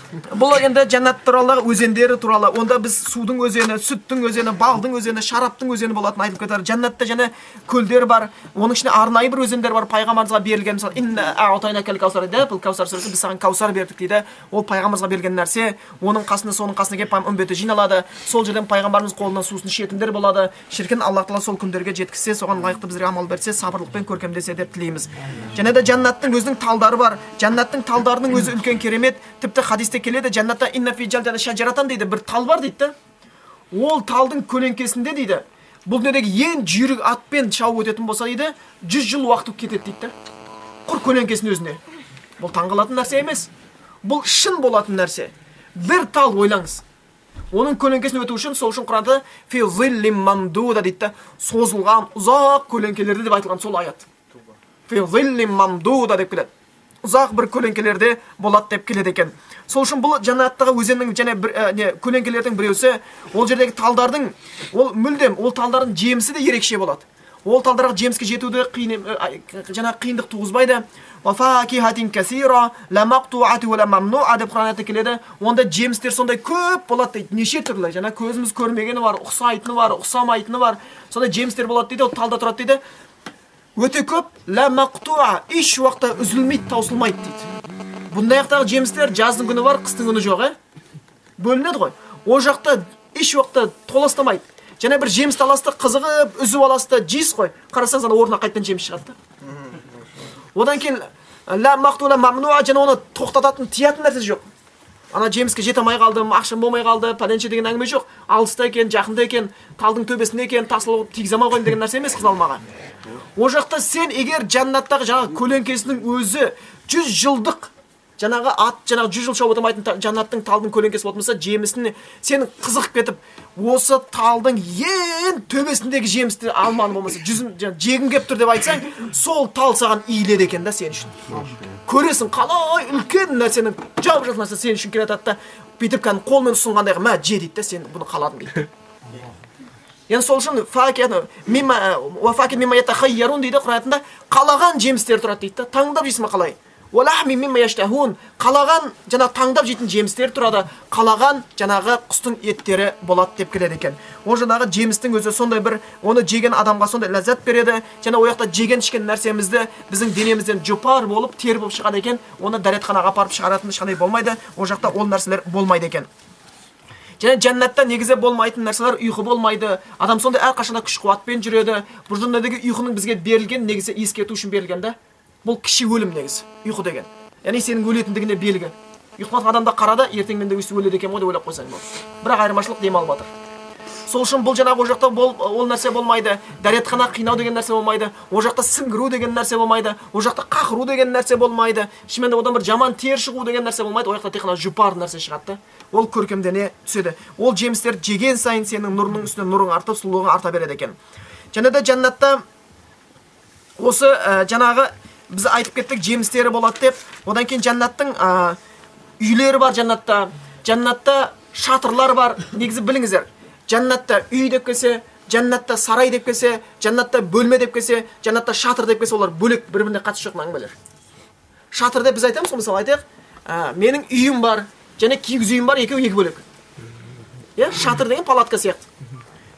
Бұл енді жәннат туралы, өзендері туралы. Онда біз судың өзені, сүттің өзені, балдың өзені, шараптың өзені болатын айтылып кетеді. Жәннатта және көлдер бар. Оның ішінде арнайы бір өзендер бар. Пайғамбарымызға берілген, мысалы, инна а'тайнакал каусар дейді. Бұл Каусар сүресі, біз саған Каусар бердік дейді. Ол пайғамбарымызға берілген нәрсе. Оның қасына, соның қасына келіп үмбеті жиналады. Сол жерден пайғамбарымыз қолынан сусын ішетіндер болады. Шіркін Аллах тағала сол күндерге жеткізсе, соған лайықты бізге амал берсе, сабырлықпен көркемдесе деп тілейміз. Және де жәннаттың өзінің талдары бар. Жәннаттың талдарының өзі үлкен керемет. Тіпті хадисте келеді, жәннатта инна фи жалдана шажаратан дейді, бір тал бар дейді. Ол талдың көлеңкесінде дейді, Бұл дүниедегі ең жүйрік атпен шауып өтетін болса дейді, 100 жыл уақыт кетеді дейді. Құр көлеңкесінің өзіне. Бұл таңғалатын нәрсе емес. Бұл шын болатын нәрсе. Бір тал ойлаңыз. Оның көлеңкесін өту үшін, сол үшін Құранда фи зиллим мамдуда дейді, созылған ұзақ көлеңкелерде деп айтылған сол аят. Фи зиллим мамдуда деп келеді. Ұзақ бір көлеңкелерде болады деп келеді екен. Сол үшін бұл жәннаттағы өзеннің және бір көлеңкелердің біреусі, ол жердегі талдардың, ол мүлдем, ол талдардың жемісі де ерекше болады. Ол талдарға жеміске жетуді жаңа қиындық туғызбайды. Деп Құран аятта келеді. Онда жемістер сондай көп болады дейді, неше түрлі. Жаңа көзіміз көрмегені бар, ұқсайтыны бар, ұқсамайтыны бар. Сондай жемістер болады дейді, ол талда тұрады дейді. Өте көп, ла мақтуа, еш уақытта үзілмейді, таусылмайды дейді. Бұндай жақтағы жемістер жаздың күні бар, қыстың күні жоқ, бөлінеді ғой. Ол жақта еш уақытта толастамайды. Және бір жемісті аласыз, қызығып, үзіп аласыз, жейсіз ғой. Қарасаңыз, ана орнына қайтадан жеміс шығады. Одан кейін ла мақтуа, ла мамнуа, және оны тоқтататын, тиятын нәрсе жоқ. Ана жеміске жете алмай қалдым, ақшам болмай қалды, пәленше деген әңгіме жоқ. Алыста екен, жақында екен, талдың төбесінде екен, тасылып тигізе алмай қойдым деген нәрсе емес қызыл алмаға. О жақта сен егер жәннаттағы жаңағы көлеңкесінің өзі 100 жылдық жаңағы ат, жаңағы 100 жыл шауып отырмайтын жәннаттың талдың көлеңкесі болатын болса, жемісін сен қызығып кетіп, осы талдың ең төбесіндегі жемісті алманы болмаса, жүзін жегім келіп тұр деп айтсаң, сол тал саған иіледі екен да сен үшін. Көресің, қалай үлкен нәрсенің жап-жақсы нәрсе сен үшін келе жатады да, бүйтіп кәдімгі қолмен ұсынғандай, мә, же дейді да, сен бұны қаладың дейді. Енді сол үшін дейді Құран аятында, қалаған жемістер тұрады дейді да, таңдап жейсің бе қалай? Қалаған жаңа таңдап жейтін жемістер тұрады, қалаған жаңағы құстың еттері болады деп келеді екен. Ол жаңағы жемістің өзі сондай бір, оны жеген адамға сондай ләззат береді. Және ол жақта жеген ішкен нәрсемізді біздің денемізден жұпар болып, тер болып шығады екен. Оны дәретханаға апарып шығаратын ешқандай болмайды. Ол жақта ол нәрселер болмайды екен. Және жәннатта негізі болмайтын нәрселер, ұйқы болмайды. Адам сондай әрқашанда күш қуатпен жүреді. Бұл дүниедегі ұйқының бізге берілген негізі ескерту үшін берілген да. Бұл кіші өлім негізі, ұйқы деген. Яғни сенің өлетіндігіне белгі. Ұйықтаған адамда қарада, ертең мен де өстіп өледі екен ғой деп ойлап қойсаң болды. Бірақ айырмашылық демалып жатыр. Сол үшін бұл жаңағы ол жақта ол нәрсе болмайды. Дәретхана қинау деген нәрсе болмайды. Ол жақта сіңгіру деген нәрсе болмайды. Ол жақта қақыру деген нәрсе болмайды. Шынымен де одан бір жаман тер шығу деген нәрсе болмайды. Ол жақта тек қана жұпар нәрсе шығады да. Ол көркемдене түседі. Ол жемістер жеген сайын сенің нұрының үстіне нұрың артып, сұлулығың арта береді екен. Және де жәннатта осы жаңағы біз айтып кеттік, жемістері болады деп. Одан кейін жәннаттың үйлері бар жәннатта. Жәннатта шатырлар бар. Негізі біліңіздер, жәннатта үй деп келсе, жәннатта сарай деп келсе, жәннатта бөлме деп келсе, жәннатта шатыр деп келсе, олар бөлек, бір-біріне қатысы жоқ әңгімелер. Шатыр деп біз айтамыз ғой, мысалы айтайық, менің үйім бар, және киіз үйім бар, екеуі екі бөлек. Иә, шатыр деген палатка сияқты.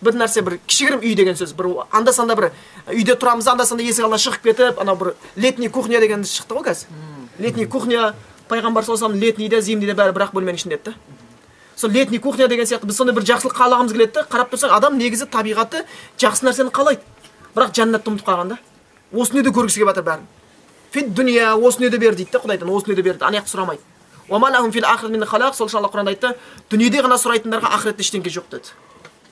Бір нәрсе, бір кішігірім үй деген сөз. Бір анда-санда бір үйде тұрамыз, анда-санда есік алдына шығып кетіп, анау бір летний кухня деген шықты ғой қазір. Летний кухня, пайғамбар саллаллаху алейхи вассалам летнийде, зимнийде бәрі бір ақ бөлменің ішінде еді. Сол летний кухня деген сияқты біз сондай бір жақсылық қалағымыз келеді де, қарап тұрсаң, адам негізі табиғаты жақсы нәрсені қалайды. Бірақ жәннатты ұмытып қалған да. Осы дүниеде көргісі келіп жатыр бәрін. Фид дүния, осы дүниеде бер дейді де, Құдайдан осы дүниеде бер дейді, ана жақты сұрамайды. Уа ма лахум фил ахирати мин халақ, сол үшін Алла Құранда айтты, дүниеде ғана сұрайтындарға ақыретте ештеңе жоқ деді.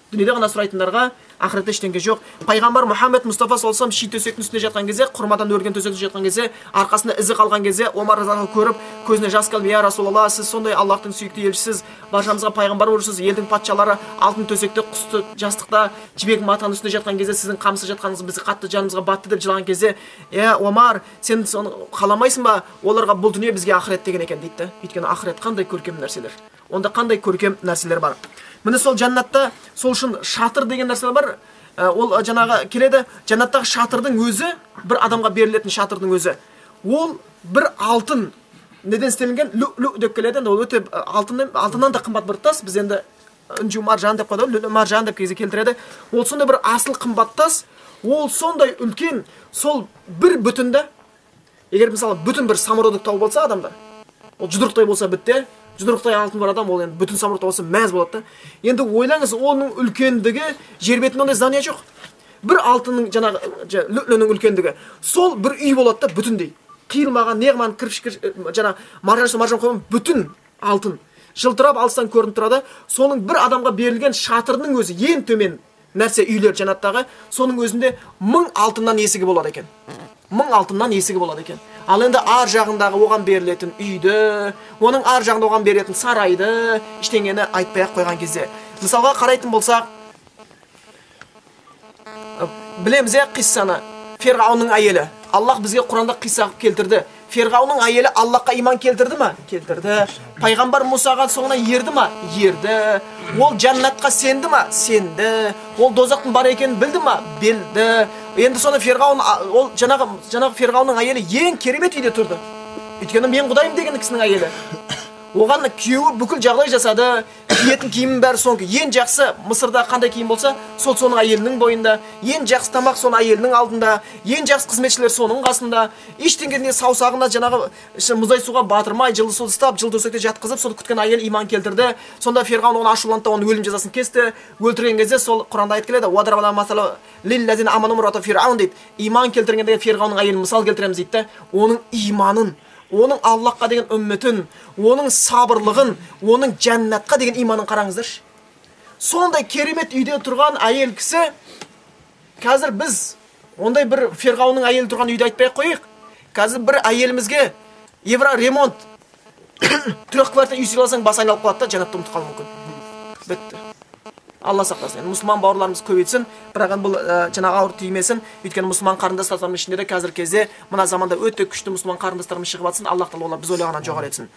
Дүниеде ғана сұрайтындарға ақыретте ештеңе жоқ. Пайғамбар Мұхаммед Мұстафа саллаллаху алейхи вассалам ши төсектің үстінде жатқан кезде, құрмадан өрген төсектің үстінде жатқан кезде, арқасында ізі қалған кезде, Омар разиаллаху көріп, көзіне жас келіп, «Я Расулалла, сіз сондай Аллахтың сүйікті елшісіз, баршамызға пайғамбар болыпсыз, елдің патшалары алтын төсекте, құсты жастықта, жібек матаның үстінде жатқан кезде, сіздің қамсыз жатқаныңыз бізді қатты жанымызға батты» деп жылаған кезде, «Е, Омар, сен соны қаламайсың ба? Оларға бұл дүние бізге ақырет деген екен» дейді. Өйткені ақырет қандай көркем нәрселер. Онда қандай көркем нәрселер бар. Міне сол жәннатта, сол үшін шатыр деген нәрселер бар. Ол жаңағы келеді, жәннаттағы шатырдың өзі, бір адамға берілетін шатырдың өзі. Ол бір алтын неден істелінген, лү-лү деп келеді. Енді ол өте алтыннан да қымбат бір тас. Біз енді інжу маржан деп қояды, лү-лү маржан деп кезі келтіреді. Ол сондай бір асыл қымбат тас. Ол сондай үлкен, сол бір бүтінді, егер мысалы бүтін бір самородок тауып алса адамдар, ол жұдырықтай болса бітті, жұдырықтай алтын бар адам, ол енді бүтін самородок болса мәз болады да. Енді ойлаңыз, оның үлкендігі, жер бетінде ондай здание жоқ. Бір алтынның жаңағы лүлінің үлкендігі, сол бір үй болады да бүтіндей. Қиылмаған, неғман, кірпіш, жаңа маржан маржан қойған бүтін алтын. Жылтырап алыстан көрініп тұрады. Соның бір адамға берілген шатырының өзі ең төмен нәрсе үйлер жәннаттағы, соның өзінде 1000 алтыннан есігі болады екен. 1000 алтыннан есігі болады екен. Ал енді ар жағындағы оған берілетін үйді, оның ар жағында оған берілетін сарайды, ештеңені айтпай-ақ қойған кезде. Мысалға қарайтын болсақ, білеміз иә қиссаны, Ферғауынның әйелі. Аллах бізге Құранда қисса қылып келтірді. Ферғауынның әйелі Аллахқа иман келтірді ма? Келтірді. Пайғамбар Мұсаға соңынан ерді ма? Ерді. Ол жәннатқа сенді ма? Сенді. Ол дозақтың бар екенін білді ма? Білді. Енді соны Ферғауын, ол жаңағы Ферғауынның әйелі ең керемет үйде тұрды. Өйткені мен құдайым деген кісінің әйелі. Оған күйеуі бүкіл жағдай жасады, киетін киімінің бәрі соңғы. Ең жақсы Мысырда қандай киім болса, сол соның әйелінің бойында, ең жақсы тамақ соның әйелінің алдында, ең жақсы қызметшілер соның қасында, ештеңеден саусағына жаңағы мұздай суға батырмай, жылы суды ұстап, жылы төсекте жатқызып, сол күткен әйел иман келтірді. Сонда Ферғауын оны ашуланды, оның өлім жазасын кесті. Өлтірген кезде сол Құранда айтып келеді, дейді. Иман келтірген деген Ферғауынның әйелін мысал келтіреміз дейді. Оның иманын, оның Аллахқа деген үмітін, оның сабырлығын, оның жәннатқа деген иманын қараңыздаршы. Сондай керемет үйде тұрған әйел кісі, қазір біз ондай бір Ферғауынның әйелі тұрған үйді айтпай қойық. Қазір бір әйелімізге евро ремонт 3 квартира үй сыйласаң бас айналып қалады да, жәннатты ұмытып қалуы мүмкін. Бітті. Алла сақтасын. Енді мұсылман бауырларымыз көбейтсін, бірақ бұл жаңағы ауыр тимесін. Өйткені мұсылман қарындастарымыз ішінде де қазіргі кезде мына заманда өте күшті мұсылман қарындастарымыз шығып жатсын. Аллах тағала олар біз ойлағаннан жоғары етсін.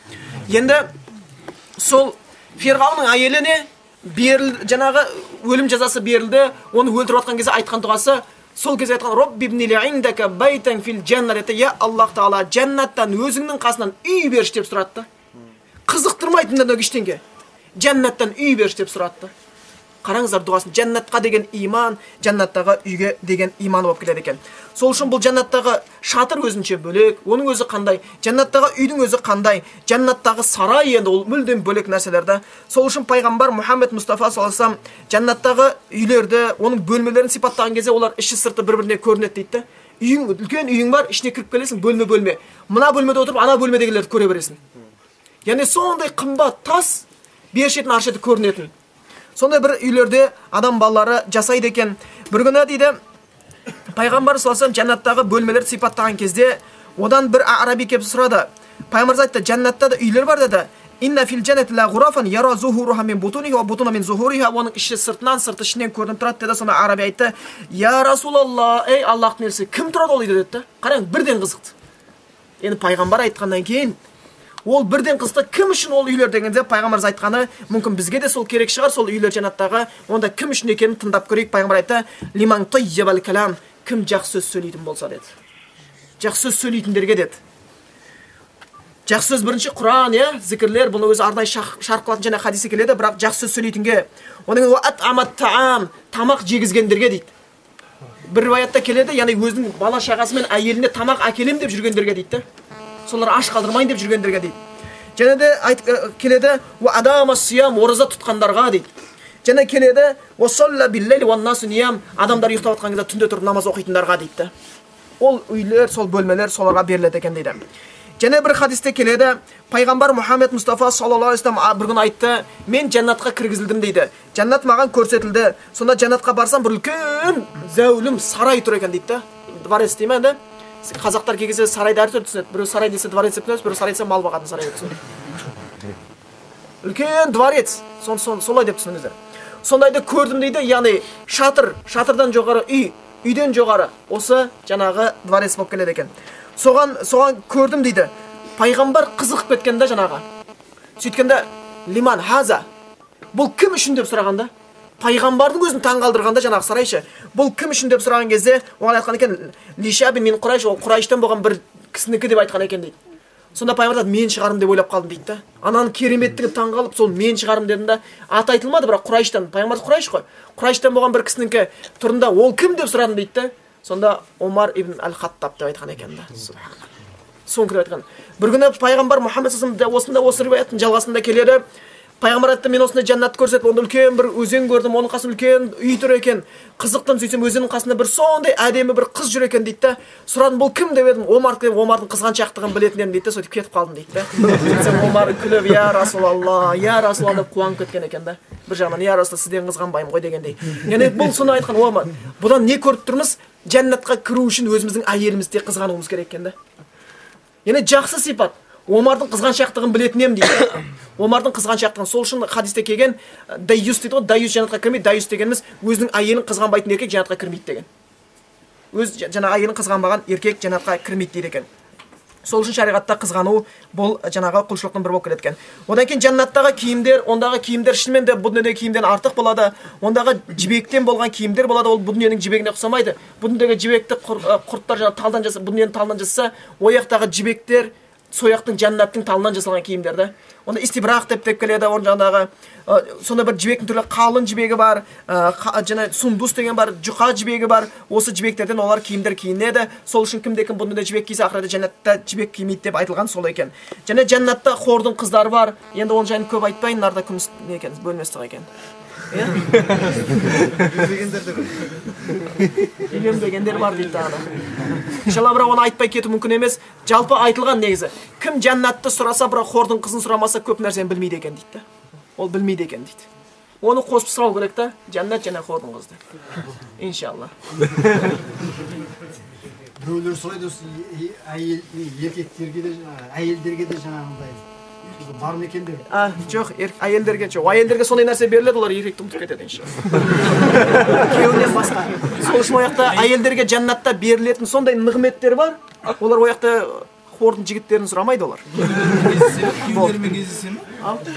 Енді сол Ферғауынның әйеліне берілді, жаңағы өлім жазасы берілді. Оны өлтіріп жатқан кезде айтқан дұғасы, сол кезде айтқан Робби ибни ли индака байтан фил жанна деді. Я Аллах тағала, жәннаттан өзіңнің қасынан үй берші деп сұратты. Қызықтырмайтын да ештеңе. Жәннаттан үй берші деп сұратты. Қараңыздар дұғасын, жәннатқа деген иман, жәннаттағы үйге деген иман болып келеді екен. Сол үшін бұл жәннаттағы шатыр өзінше бөлек, оның өзі қандай, жәннаттағы үйдің өзі қандай, жәннаттағы сарай енді ол мүлдем бөлек нәрселерді. Сол үшін пайғамбар Мұхаммед Мұстафа саллаллаху алейхи вассалам жәннаттағы үйлерді, оның бөлмелерін сипаттаған кезде олар іші сырты бір-біріне көрінеді дейді. Үйің, үлкен үйің бар, ішіне кіріп келесің, бөлме-бөлме. Мына бөлмеде отырып, ана бөлмедегілерді көре бересің. Яғни сондай қымбат тас, бер шетін ар шеті көрінетін. Сондай бір үйлерде адам балалары жасайды екен. Бір күні дейді, пайғамбар саллаллаху алейхи вассалам жәннаттағы бөлмелерді сипаттаған кезде, одан бір араби келіп сұрады. Пайғамбар айтты, жәннатта да үйлер бар деді. Инна фил жаннати ла ғурафан яра зухуруха мин бутуниха ва бутуна мин зухуриха. Оның іші сыртынан, сырты ішінен көрініп тұрады деді. Сонда араби айтты, я Расулалла, ей Аллахтың елшісі, кім тұрады ол үйде деді. Қараң, бірден қызықты. Енді пайғамбар айтқаннан кейін ол бірден қызықты, кім үшін ол үйлер дегенде пайғамбарымыз айтқаны, мүмкін бізге де сол керек шығар, сол үйлер жәннаттағы, онда кім үшін екенін тыңдап көрейік. Пайғамбар айтты, лиман таййабал калам, кім жақсы сөз сөйлейтін болса деді. Жақсы сөз сөйлейтіндерге деді. Жақсы сөз бірінші Құран, иә, зікірлер, бұны өзі арнайы шарқ қылатын және хадисі келеді, бірақ жақсы сөз сөйлейтінге. Одан кейін атамат таам, тамақ жегізгендерге дейді. Бір риwаятта келеді, яғни өзінің бала шағасы мен әйеліне тамақ әкелем деп жүргендерге дейді. Солар аш қалдырмайын деп жүргендерге дейді. Және де келеді, уа адама сиям, ораза тұтқандарға дейді. Және келеді, уа салла биллейли уан насу ниям, адамдар ұйықтап жатқан кезде түнде тұрып намаз оқитындарға дейді. Ол үйлер, сол бөлмелер соларға беріледі екен дейді. Және бір хадисте келеді, пайғамбар Мұхаммед Мұстафа саллаллаху алейхи вассалам бір күні айтты, мен жәннатқа кіргізілдім дейді. Жәннат маған көрсетілді. Сонда жәннатқа барсам бір үлкен зәулім сарай тұр екен дейді. Дворец дей ме енді? Қазақтар кей кезде сарайды әртүрлі түсінеді. Біреу сарай десе дворец деп түсінеді, біреу сарай десе мал бағатын сарай деп түсінеді. Үлкен дворец, солай деп түсініңіздер. Сондайды көрдім дейді, яғни шатыр, шатырдан жоғары үй, үйден жоғары осы жаңағы дворец болып келеді екен. Соған көрдім дейді. Пайғамбар қызығып кеткен да жаңағы. Сөйткенде лиман хаза, бұл кім үшін деп сұрағанда, пайғамбардың өзін таңғалдырғанда жаңағы сарайшы, бұл кім үшін деп сұраған кезде оған айтқан екен, лишабин мин Құрайш, ол Құрайштан болған бір кісінікі деп айтқан екен дейді. Сонда пайғамбар айтады, мен шығарым деп ойлап қалдым дейді да. Ананың кереметтігін таңғалып, сол мен шығарым дедім да. Аты айтылмады, бірақ Құрайштан, пайғамбар Құрайш қой. Құрайштан болған бір кісінікі тұрында ол кім деп сұрадым дейді да. Сонда Омар ибн әл-Хаттаб деп айтқан екен да. Соны кіріп айтқан. Бір күні пайғамбар Мұхаммед саллаллаху алейхи вассалам осында осы риwаяттың жалғасында келеді. Пайғамбар айтты, мен осындай жәннатты көрсетіп, онда үлкен бір өзен көрдім, оның қасында үлкен үй тұр екен. Қызықтым, сөйтсем өзеннің қасында бір сондай әдемі бір қыз жүр екен дейді да. Сұрадым, бұл кім деп едім, Омар деп, Омардың қызғаншақтығын білетін едім дейді да, сөйтіп кетіп қалдым дейді да. Сөйтсем Омар күліп, я Расулалла, я Расулалла деп қуанып кеткен екен да. Бір жағынан, я Расулалла, сізден қызғанбаймын ғой дегендей. Яғни бұл соны айтқан Омар. Бұдан не көріп тұрмыз? Жәннатқа кіру үшін өзіміздің әйелімізді қызғануымыз керек екен да. Яғни жақсы сипат. Омардың қызғаншақтығын білетін едім дейді. Омардың қызғаншақтығын. Сол үшін хадисте келген дайюс дейді ғой, дайюс жәннатқа кірмейді. Дайюс дегеніміз өзінің әйелін қызғанбайтын еркек жәннатқа кірмейді деген. Өз жаңағы әйелін қызғанбаған еркек жәннатқа кірмейді дейді екен. Сол үшін шариғатта қызғану бұл жаңағы құлшылықтың бірі болып келеді екен. Одан кейін жәннаттағы киімдер, ондағы киімдер шынымен де бұл дүниедегі киімден артық болады. Ондағы жібектен болған киімдер болады, ол бұл дүниенің жібегіне ұқсамайды. Бұл дүниедегі жібекті құрттар жаңағы талдан жаса, бұл дүниенің талынан жасаса, ояқтағы жібектер сояқтың жәннаттың талынан жасалған киімдер да. Онда истибрақ деп келеді, оның жаңағы сондай бір жібектің түрлі қалың жібегі бар, жаңа сундус деген бар, жұқа жібегі бар. Осы жібектерден олар киімдер киінеді. Сол үшін кімде кім бұндай жібек кисе, ақыретте жәннатта жібек кимейді деп айтылған сол екен. Және жәннатта хордың қыздары бар. Енді оның жайын көп айтпайын, нарда күміс не екен, бөлмесі екен. Үйленбегендер бар дейді тағы да. Иншалла, бірақ оны айтпай кету мүмкін емес. Жалпы айтылған негізі. Кім жәннатты сұраса, бірақ хордың қызын сұрамаса, көп нәрсені білмейді екен дейді. Ол білмейді екен дейді. Оны қосып сұрау керек та, жәннат және хордың қызы. Иншалла. Біреулер сұрайды, еркектерге де, әйелдерге де жаңағындай бар ма екен деп. Жоқ, әйелдерге жоқ. Әйелдерге сондай нәрсе беріледі, олар еркекті ұмытып кетеді иншалла. Күйеуінен басқа. Сол үшін ояқта әйелдерге жәннатта берілетін сондай нығметтер бар. Олар ояқта хордың жігіттерін сұрамайды олар. Күйеулерімен кездесе ме?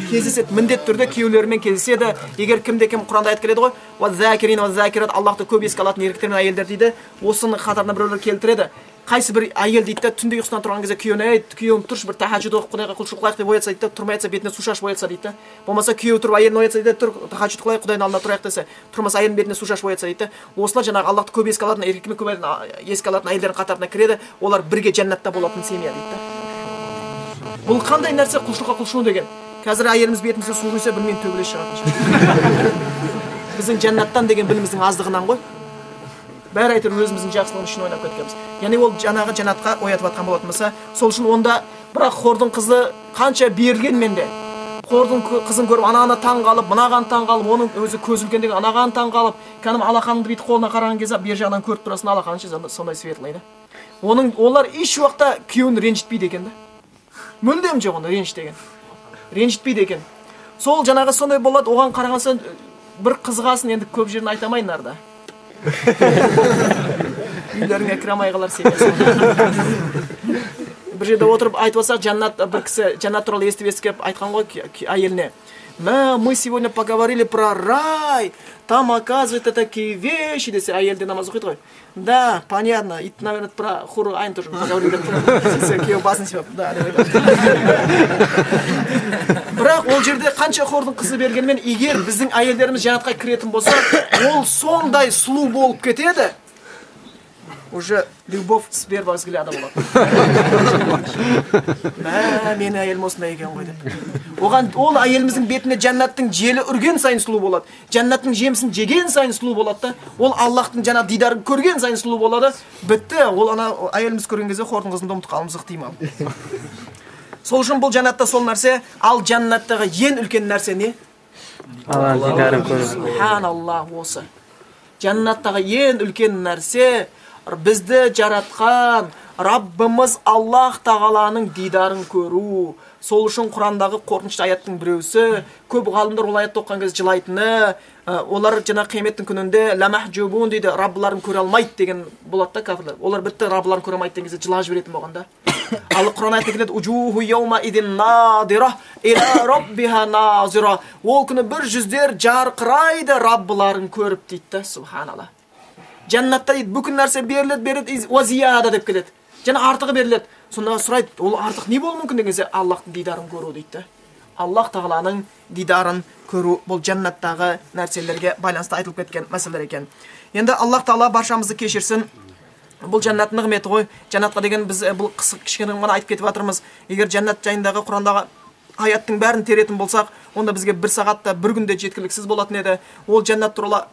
Кездеседі, міндетті түрде күйеулерімен кездеседі. Егер кімде кім Құранда айтып келеді ғой, уаззакирин уаззакират, Аллахты көп еске алатын еркектер мен әйелдер дейді. Осының қатарына біреулер келтіреді. Қайсы бір әйел дейді да, түнде ұйқысынан тұрған кезде күйеуіне, ей, күйеуім тұршы, бір тахаджуд оқып Құдайға құлшылық қылайық деп оятса дейді да, тұрмай жатса бетіне су шашып оятса дейді да. Болмаса күйеуі тұрып әйелін оятса дейді, тұр, тахаджуд қылайық, Құдайдың алдына тұрайық десе, тұрмаса әйелінің бетіне су шашып оятса дейді да. Осылар жаңағы Аллахты көп еске алатын, еркекпен көп еске алатын әйелдердің қатарына кіреді. Олар бірге жәннатта болатын семья дейді да. Бұл қандай нәрсе? Құлшылыққа құлшыну деген. Қазір әйеліміз бетімізге су құйса, білмеймін, төбелес шығатын шығар. Біздің жәннаттан деген біліміміздің аздығынан ғой. Бәрі әйтеуір өзіміздің жақсылығымыз үшін ойнап кеткенбіз. Яғни ол жаңағы жәннатқа оятып жатқан болатын болса, сол үшін онда бірақ хордың қызы қанша берілгенмен де, хордың қызын көріп ананы таң қалып, мынаған таң қалып, оның өзі көзі үлкен деген анаған таң қалып, кәдімгі алақаныңды бүйтіп қолына қараған кезде бер жағынан көріп тұрасың, алақаны ше сондай светлый да. Оның олар еш уақытта күйеуін ренжітпейді екен да. Мүлдем жоқ оны реніш деген. Ренжітпейді екен. Сол жаңағы сондай болады, оған қараған соң бір қызығасын, енді көп жерін айта алмайын нарда. Үйлеріңе кіре алмай қалар семьясы. Бір жерде отырып айтып алсақ, жәннат, бір кісі жәннат туралы естіп естіп айтқан ғой әйеліне. Мә, мы сегодня поговорили про рай, там оказывается такие вещи, десе, әйел де намаз оқиды ғой. Да, понятно, и, наверное, про хуру айн тоже поговорили деп. Күйеуі басын сипап, да, деп айтады. Бірақ ол жерде қанша хордың қызы бергенмен, егер біздің әйелдеріміз жәннатқа кіретін болса, ол сондай сұлу болып кетеді. Уже любовь с первого взгляда болады. Мә, менің әйелім осындай екен ғой деп. Оған ол әйеліміздің бетіне жәннаттың желі үрген сайын сұлу болады. Жәннаттың жемісін жеген сайын сұлу болады да. Ол Аллахтың жаңа дидарын көрген сайын сұлу болады. Бітті, ол ана әйеліміз көрген кезде хордың қызын да ұмытып қалуымыз ықтимал. Сол үшін бұл жәннатта сол нәрсе, ал жәннаттағы ең үлкен нәрсе не? Алланың дидарын көру. Субханаллах, осы. Жәннаттағы ең үлкен нәрсе бізді жаратқан Раббымыз Аллах Тағаланың дидарын көру. Сол үшін Құрандағы қорқынышты аяттың біреусі, көп ғалымдар ол аятты оқыған кезде жылайтыны, олар жаңа қияметтің күнінде ламахжубун дейді, Раббыларын көре алмайды деген болады да кәпірлер. Олар бітті, Раббыларын көре алмайды деген кезде жылап жіберетін болған да. Ал Құран аятында келеді, уджуху яума идин надира ила раббиха назира. Ол күні бір жүздер жарқырайды Раббыларын көріп дейді да, субханалла. Жәннатта дейді, бүкіл нәрсе беріледі, беріледі, уа зияда деп келеді. Және артығы беріледі. Сонда сұрайды, ол артық не болуы мүмкін деген кезде, Аллахтың дидарын көру дейді. Аллах Тағаланың дидарын көру, бұл жәннаттағы нәрселерге байланысты айтылып кеткен мәселелер екен. Енді Аллах Тағала баршамызды кешірсін. Бұл жәннат нығметі ғой. Жәннатқа деген біз бұл кішкене ғана айтып кетіп жатырмыз. Егер жәннат жайындағы Құрандағы Аяттың бәрін теретін болсақ, онда бізге бір сағатта, бір күнде жеткіліксіз болатын еді. Ол жәннат туралы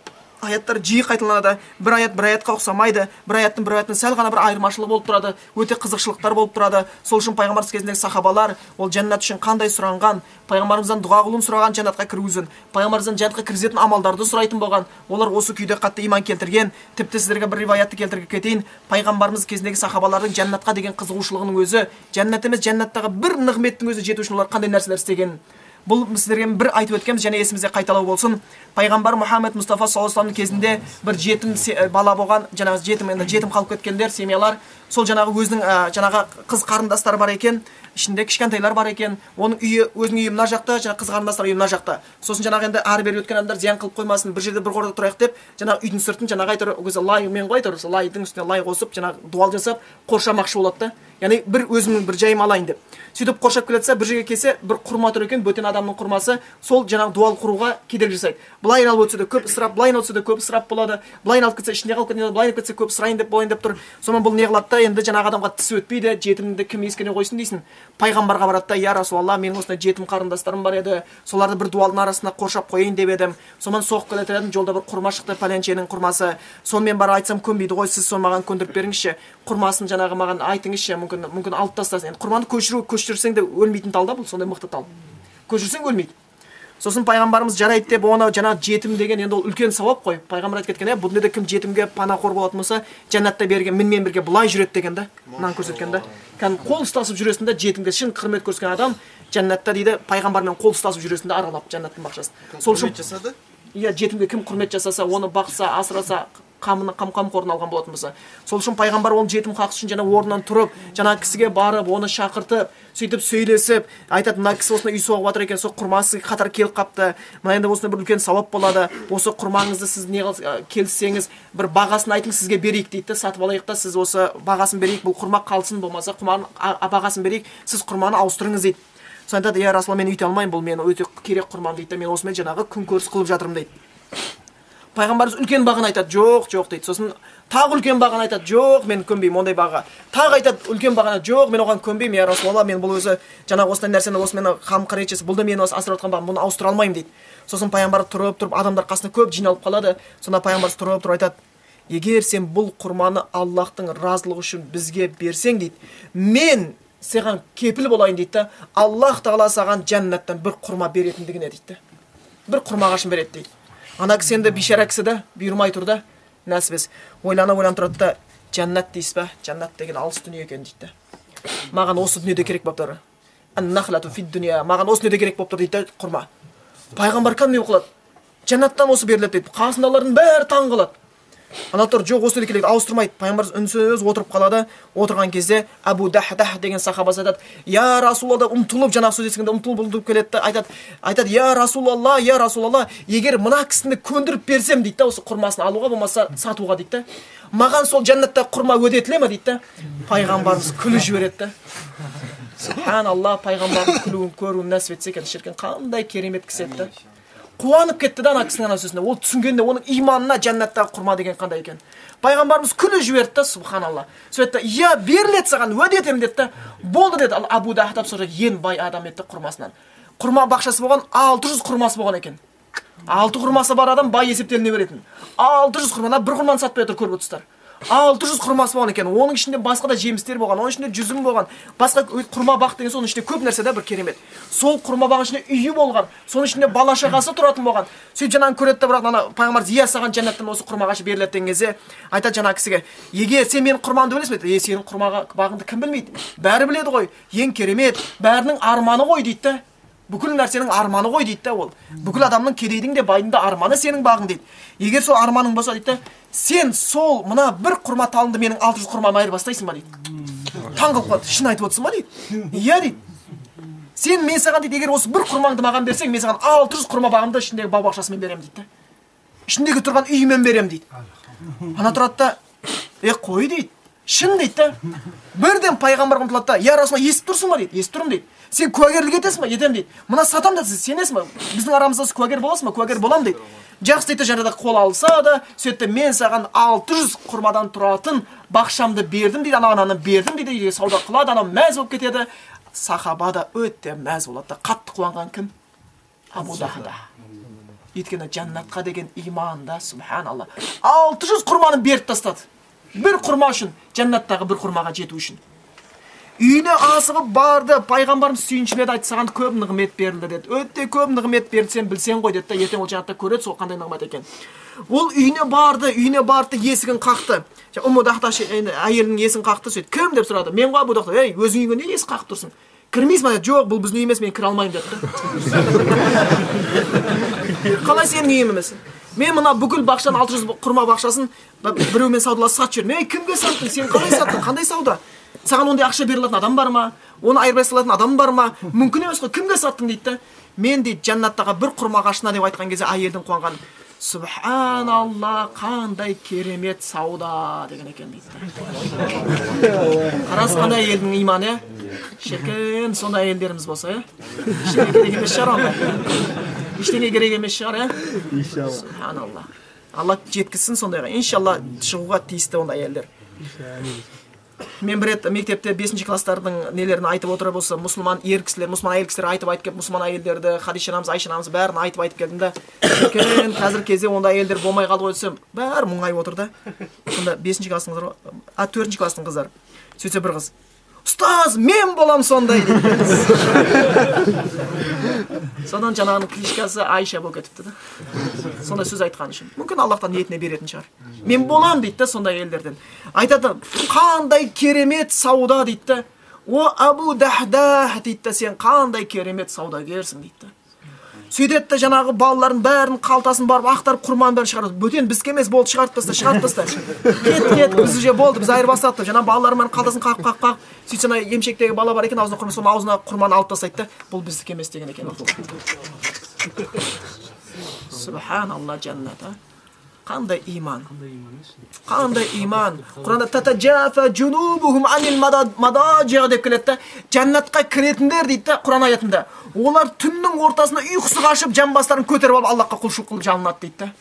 аяттар жиі қайталанады. Бір аят бір аятқа ұқсамайды, бір аяттың бір аяттың сәл ғана бір айырмашылығы болып тұрады, өте қызықшылықтар болып тұрады. Сол үшін пайғамбарымыз кезіндегі сахабалар ол жәннат үшін қандай сұранған, пайғамбарымыздан дұға қылуын сұраған, жәннатқа кіргізін, пайғамбарымыздан жәннатқа кіргізетін амалдарды сұрайтын болған. Олар осы күйде қатты иман келтірген. Тіпті сіздерге бір риwаятты келтіріп кетейін. Пайғамбарымыз кезіндегі сахабалардың жәннатқа деген қызығушылығының өзі, жәннат емес, жәннаттағы бір нығметтің өзі жету үшін олар қандай нәрселер істеген. Бұл сіздерге бір айтып өткенбіз, және есімізде қайталау болсын. Пайғамбар Мұхаммед Мұстафа саллаллаху алейхи вассаламның кезінде бір жетім бала болған, жаңағы жетім, енді жетім қалып кеткендер, семьялар, сол жаңағы өзінің жаңағы қыз қарындастары бар екен, ішінде кішкентайлар бар екен. Оның үйі, өзінің үйі мына жақта, жаңағы қыз қарындастар үйі мына жақта. Сосын жаңағы енді ары бері өткен адамдар зиян қылып қоймасын, бір жерде бір қорада тұрайық деп, жаңағы үйдің сыртын жаңағы әйтеуір өзі лаймен ғой, әйтеуір лайдың үстіне лай қосып, жаңағы дуал жасап қоршамақшы болады да. Яғни бір өзімнің бір жайым алайын деп. Сөйтіп қоршап келе жатса, бір жерге келсе, бір құрма тұр екен, бөтен адамның құрмасы, сол жаңағы дуал құруға кедергі жасайды. Былай айналып өтсе де көп ысырап, былай айналып өтсе де көп ысырап болады. Былай айналып кетсе ішінде қалып кетеді, былай айналып кетсе көп ысырайын деп болайын деп тұр. Сонымен бұл не қылады да, енді жаңағы адамға тісі өтпейді, жетімді кім ескене қойсын дейсің. Пайғамбарға барады да, я Расулалла, менің осындай жетім қарындастарым бар еді, соларды бір дуалдың арасына қоршап қояйын деп едім. Сонымен соғып келе жатыр едім, жолда бір құрма шықты, пәленшенің құрмасы. Сонымен барып айтсам көнбейді ғой, сіз соны маған көндіріп беріңізші, құрмасын жаңағы маған айтыңызшы, мүмкін алып тастасын. Енді құрманы көшірсең де өлмейтін тал да бұл, сондай мықты тал. Көшірсең өлмейді. Сосын пайғамбарымыз жарайды деп, оны жаңағы жетім деген енді ол үлкен сауап қой. Пайғамбар айтып кеткен, бұл дүниеде кім жетімге панақор болатын болса, жәннатта берген мінмен бірге былай жүреді деген да, мынаны көрсеткен да. Кәдімгі қол ұстасып жүресің да, жетімге шын құрмет көрсеткен адам жәннатта дейді, пайғамбармен қол ұстасып жүресің да, аралап жәннаттың бақшасын. Сол үшін жасады? Иә, жетімге кім құрмет жасаса, оны бақса, асыраса, қамқорын алған болатын болса. Сол үшін пайғамбар оның жетім хақысы үшін жаңа орнынан тұрып, жаңа кісіге барып, оны шақыртып, сөйтіп сөйлесіп, айтады, мына кісі осындай үй соғып жатыр екен, сол құрмасы қатар келіп қапты. Мына енді осындай бір үлкен сауап болады. Осы құрмаңызды сіз не келіссеңіз, бір бағасын айтыңыз, сізге берейік дейді, сатып алайық та, сіз осы бағасын берейік, бұл құрма қалсын, болмаса құрманың бағасын берейік, сіз құрманы ауыстырыңыз дейді. Сосын айтады, я Расулалла, мен өйте алмаймын, бұл мен өте керек құрмам дейді, мен осымен жаңағы күнкөріс қылып жатырмын дейді. Пайғамбарымыз үлкен бағаны айтады, жоқ, жоқ дейді. Сосын тағы үлкен бағаны айтады, жоқ, мен көнбеймін ондай бағаға. Тағы айтады, үлкен бағаны, жоқ, мен оған көнбеймін, я Расулалла, мен бұл өзі жаңағы осындай нәрсені, осы мені қам қаретшесі, бұл да мені осы асырап жатқан бағым, бұны ауыстыра алмаймын дейді. Сосын пайғамбар тұрып, тұрып, адамдар қасына көп жиналып қалады. Сонда пайғамбар тұрып, тұрып айтады, егер сен бұл құрманы Аллахтың разылығы үшін бізге берсең дейді, мен саған кепіл болайын дейді да, Аллах тағала саған жәннаттан бір құрма беретіндігіне дейді. Бір құрма ағашын береді дейді. Ана кісі енді бейшара кісі да, бұйырмай тұр да, нәсібес. Ойлана ойланып тұрады да, жәннат дейсіз ба? Жәннат деген алыс дүние екен дейді. Маған осы дүниеде керек болып тұр. Ан-нахлату фид дүния. Маған осы дүниеде керек болып тұр дейді құрма. Пайғамбар кәдімгідей оқылады. Жәннаттан осы беріледі дейді. Қасындағылардың бәрі таң қалады. Ана тұр, жоқ, осы дүниеде керек, ауыстырмайды. Пайғамбар үнсіз отырып қалады. Отырған кезде Әбу Дахдах деген сахабасы айтады, я Расулалла, ұмтылып, жаңағы сөз естігенде ұмтылып ұмтылып келеді де, айтады, я Расулалла, я Расулалла, егер мына кісіні көндіріп берсем дейді да, осы құрмасын алуға болмаса сатуға дейді да, маған сол жәннатта құрма өтетіле ме дейді да. Пайғамбарымыз күліп жібереді да. Субханалла, пайғамбардың күлуін көруін нәсіп етсе екен, шіркін қандай керемет кісі еді да. Қуанып кетті да ана кісінің ана сөзіне. Ол түсінгенде оның иманына жәннаттағы құрма деген қандай екен. Пайғамбарымыз күліп жіберді да, субханалла. Сөйтті, я беріледі саған, уәде етемін деді да. Болды деді. Ал Абу Дахдах сол ең бай адам еді құрмасынан. Құрма бақшасы болған, 600 құрмасы болған екен. 6 құрмасы бар адам бай есептеліне беретін. 600 құрманы, бір құрманы сатпай отыр, көріп отырсыздар. 600 құрмасы болған екен. Оның ішінде басқа да жемістер болған, оның ішінде жүзім болған, басқа құрма бақ деген соның ішінде көп нәрсе да бір керемет. Сол құрма бағының ішінде үйі болған, соның ішінде бала шағасы тұратын болған. Сөйтіп жаңағы көреді де, бірақ ана пайғамбар, иә, саған жәннаттан осы құрма ағашы беріледі деген кезде айтады жаңағы кісіге, егер сен менің құрмамды білесің бе? Е, сенің құрма бағыңды кім білмейді? Бәрі біледі ғой. Ең керемет, бәрінің арманы ғой дейді да. Бүкіл нәрсенің арманы ғой дейді да ол. Бүкіл адамның, кедейдің де, байдың да арманы сенің бағың дейді. Егер сол арманың болса дейді да, сен сол мына бір құрма талыңды менің 600 құрмама айырбастайсың ба дейді. Таң қалып қалады. Шын айтып отырсың ба дейді. Иә дейді. Сен мен саған дейді, егер осы бір құрмаңды маған берсең, мен саған 600 құрма бағымды ішіндегі бау бақшасымен беремін дейді. Ішіндегі тұрған үйімен беремін дейді. Ана тұрады да, қой дейді. Шын дейді да. Бірден пайғамбарға ұмтылады да, я Расулалла, естіп тұрсың ба дейді. Естіп тұрмын дейді. Сен куәгерлік етесің ба? Етемін дейді. Мына сатам да, сен сенесің ба? Біздің арамызда куәгер боласың ба? Куәгер болам дейді. Жақсы дейді, жаңада қол алса да, сөйтті, мен саған 600 құрмадан тұратын бақшамды бердім дейді, ананы бердім дейді, сауда қылады, анау мәз болып кетеді. Сахаба да өте мәз болады. Қатты қуанған кім? Абу Дахда. Өйткені жәннатқа деген иманда, субханалла. 600 құрманы беріп тастады. Бір құрма үшін, жәннаттағы бір құрмаға жету үшін. Үйіне асығып барды, пайғамбарымыз сүйіншіледі, айтты, саған көп нығмет берілді деді. Өте көп нығмет берді, сен білсең ғой деді. Ертең ол жәннатта көреді, сол қандай нығмет екен. Ол үйіне барды, есігін қақты. Умму Дахда әйелінің есігін қақты, сөйтіп, кім деп сұрады. Мен ғой Абу Дахда. Ей, өзің үйіңе неге есік қағып тұрсың? Кірмейсің ба? Жоқ, бұл біздің үй емес, мен кіре алмаймын деді. Қалай сенің үйің емес? Мен мына бүкіл бақшаны, 600 құрма бақшасын біреумен саудаласып сатып жібердім. Ей, кімге саттың? Сен қалай саттың? Қандай сауда? Саған ондай ақша бере алатын адам бар ма? Оны айырбастай алатын адам бар ма? Мүмкін емес қой. Кімге саттың дейді да. Мен дейді жәннаттағы бір құрма ағашына деп айтқан кезде әйелдің қуанғаны, субханалла, қандай керемет сауда деген екен дейді. Қарасы қандай әйелдің иманы, шіркін, сондай әйелдеріміз болса, ештеңе керек емес шығар онда. Ештеңе керек емес шығар, иншалла. Субханалла. Алла жеткізсін сондайға. Иншалла шығуға тиісті ондай әйелдер. Мен бір рет мектепте 5-ші класстардың нелерін айтып отырып, осы мұсылман ер кісілер, мұсылман әйел кісілер айтып келіп, мұсылман әйелдерді, Хадиша анамыз, Айша анамыз бәрін айтып келдім да. Шіркін, қазір кезде ондай әйелдер болмай қалды ғой десем, бәрі мұңайып отыр да. Сонда 5-ші класстың қыздары, 4-ші класстың қыздары. Сөйтсе бір қыз, ұстаз, мен болам сондай дейді. Содан жаңағының кличкасы Айша болып кетіпті да. Сондай сөз айтқан үшін. Мүмкін Аллахтан ниетіне беретін шығар. Мен болам дейді да сондай әйелдерден. Айтады, қандай керемет сауда дейді да. О Абу Дахда дейді да, сен қандай керемет саудагерсің дейді да. Сөйтеді де жаңағы балалардың бәрін қалтасын барып ақтарып құрманың бәрін шығарады. Бөтен бізге емес, болды, шығарып таста, шығарып таста. Кет, біз уже болды, біз айырбастадық деп. Жаңағы балалардың бәрін қалтасын қағып. Сөйтсе ана емшектегі бала бар екен, аузына құрма, соның аузына құрманы алып тастайды да, бұл біздікі емес деген екен. Субханалла, жәннат, а? Қандай иман? Қандай иман? Құранда татаджафа джунубухум анил мадажи деп келеді да, жәннатқа кіретіндер дейді да Құран аятында. Олар түннің ортасында ұйқысы қашып, жамбастарын көтеріп алып Аллахқа құлшылық қылып жалынады дейді да.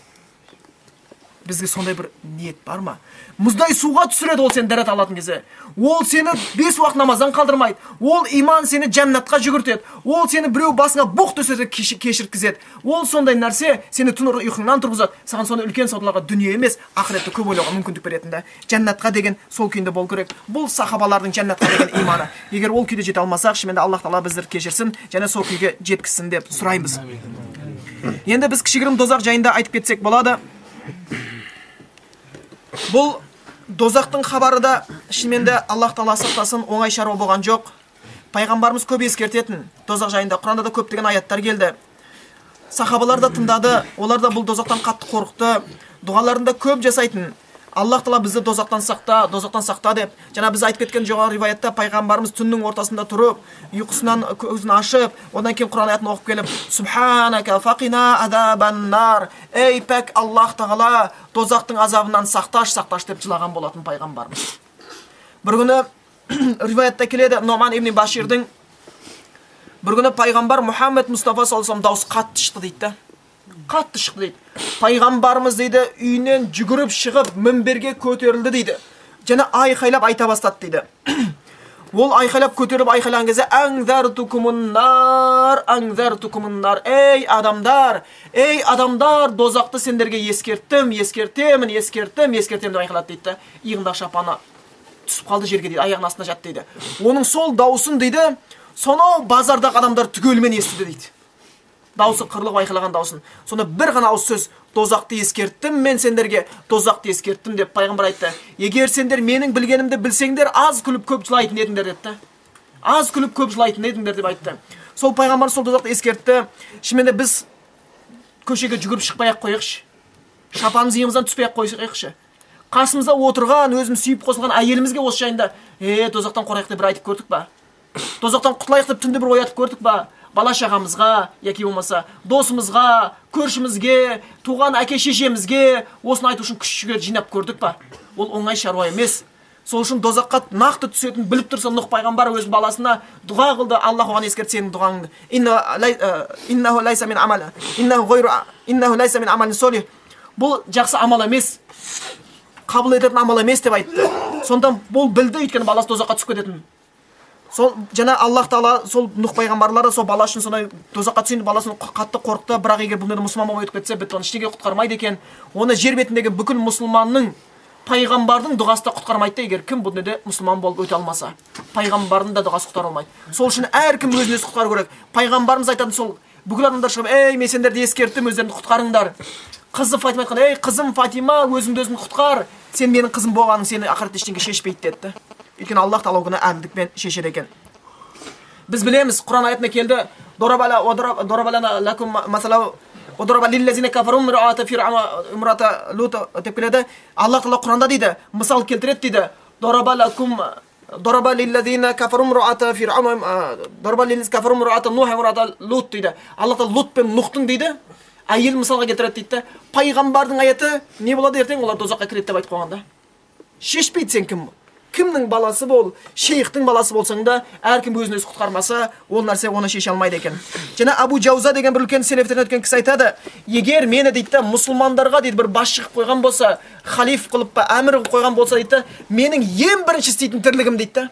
Бізге сондай бір ниет бар ма? Мұздай суға түсіреді ол сені дәрет алатын кезде. Ол сені 5 уақыт намаздан қалдырмайды. Ол иман сені жәннатқа жүгіртеді. Ол сені біреу басыңа боқ төсесе кешірткізеді. Ол сондай нәрсе сені түн ұйқыңнан тұрғызады. Саған сондай үлкен саудаларға дүние емес, ақыретті көп ойлауға мүмкіндік беретін да. Жәннатқа деген сол күйінде болу керек. Бұл сахабалардың жәннатқа деген иманы. Егер ол күйде жете алмасақ, шынымен де Аллах тағала бізді кешірсін және сол күйге жеткізсін деп сұраймыз. Енді біз кішігірім дозақ жайында айтып кетсек болады. Бұл дозақтың хабары да шынымен де Аллах тағала сақтасын, оңай шаруа болған жоқ. Пайғамбарымыз көп ескертетін дозақ жайында Құранда да көптеген аяттар келді. Сахабалар да тыңдады, олар да бұл дозақтан қатты қорықты, дұғаларын да көп жасайтын. Аллах тағала бізді дозақтан сақта, дозақтан сақта деп. Жаңа біз айтып кеткен жоғары риваятта пайғамбарымыз түннің ортасында тұрып, ұйқысынан көзін ашып, одан кейін Құран аятын оқып келіп, Субханака фақина азабан-нар. Ей пәк Аллах тағала, дозақтың азабынан сақташ, сақташ деп жылаған болатын пайғамбарымыз. Бір күні риваятта келеді, Номан ибн Баширдің бір күні пайғамбар Мұхаммед Мұстафа саллаллаху алейхи вассалам даусы қатты шықты дейді да. Қатты шықты дейді. Пайғамбарымыз дейді, үйінен жүгіріп шығып, мінберге көтерілді дейді. Және айқайлап айта бастады дейді. Ол айқайлап көтеріп айқайлаған кезде, «Аңзартукумун-нар, аңзартукумун-нар». Ей адамдар, ей адамдар, дозақты сендерге ескерттім, ескертемін, ескерттім, ескертемін деп айқайлады дейді. Иығындағы шапаны түсіп қалды жерге дейді, аяғының астына жатты дейді. Оның сол даусын дейді, сонау базардағы адамдар түгелімен естіді дейді. Даусы қырлығып айқайлаған даусын. Сонда бір ғана ауыз сөз, дозақты ескерттім мен сендерге, дозақты ескерттім деп пайғамбар айтты. Егер сендер менің білгенімді білсеңдер, аз күліп көп жылайтын едіңдер депті. Аз күліп көп жылайтын едіңдер деп айтты. Сол пайғамбар сол дозақты ескертті. Шынымен де біз көшеге жүгіріп шықпай ақ қояйықшы. Шапанымыз иығымыздан түспей ақ қойсайықшы. Қасымызда отырған, өзіміз сүйіп қосылған әйелімізге осы жайында, дозақтан қорқайық деп бір айтып көрдік па? Дозақтан құтылайық деп түнде бір оятып көрдік па? Бала шағамызға, яки болмаса досымызға, көршімізге, туған әке шешемізге осыны айту үшін күш жігер жинап көрдік па? Ол оңай шаруа емес. Сол үшін дозаққа нақты түсетінін біліп тұрса, Нұх пайғамбар өз баласына дұға қылды, Аллах оған ескертті, сенің дұғаңды. Иннаху лайса мин амал, иннаху ғайру, иннаху лайса мин амалин солих. Бұл жақсы амал емес, қабыл ететін амал емес деп айтты. Сонда бұл білді, өйткені баласы дозаққа түсіп кететінін. Сол жаңа Аллах тағала сол Нұх пайғамбарлары сол бала үшін сондай тозаққа түсейін, баласын қатты қорықты, бірақ егер бұл дүниеде мұсылман болмай өтіп кетсе, бітті, оны ештеңе құтқармайды екен. Оны жер бетіндегі бүкіл мұсылманның, пайғамбардың дұғасы да құтқармайды да, егер кім бұл дүниеде мұсылман болып өте алмаса. Пайғамбардың да дұғасы құтқара алмайды. Сол үшін әркім өзін өзі құтқару керек. Пайғамбарымыз айтатын сол, бүкіл адамдар шығып, ей, мен сендерді ескерттім, өздеріңді құтқарыңдар. Қызы Фатима айтқан, ей, қызым Фатима, өзіңді өзің құтқар, сен менің қызым болғаның сені ақыретте ештеңе шешпейді деді. Өйткені Аллах тағала күні әділдікпен шешеді екен. Біз білеміз, Құран аятына келді, деп келеді. Аллах тағала Құранда дейді, мысал келтіреді дейді. Дейді. Аллах тағала Лут пен Нухтың дейді, әйел мысалға келтіреді дейді. Пайғамбардың аяты не болады ертең, олар тозаққа кіреді деп айтып қойғанда. Шешпейді сен кім? Кімнің баласы бол, шейхтің баласы болсаң да, әркім өзін өзі құтқармаса, ол нәрсе оны шеше алмайды екен. Және Абу Жауза деген бір үлкен селефтерден өткен кісі айтады, егер мені дейді, мұсылмандарға дейді бір басшы қылып қойған болса, халиф қылып па, әмір қылып қойған болса дейді, менің ең бірінші істейтін тірлігім дейді.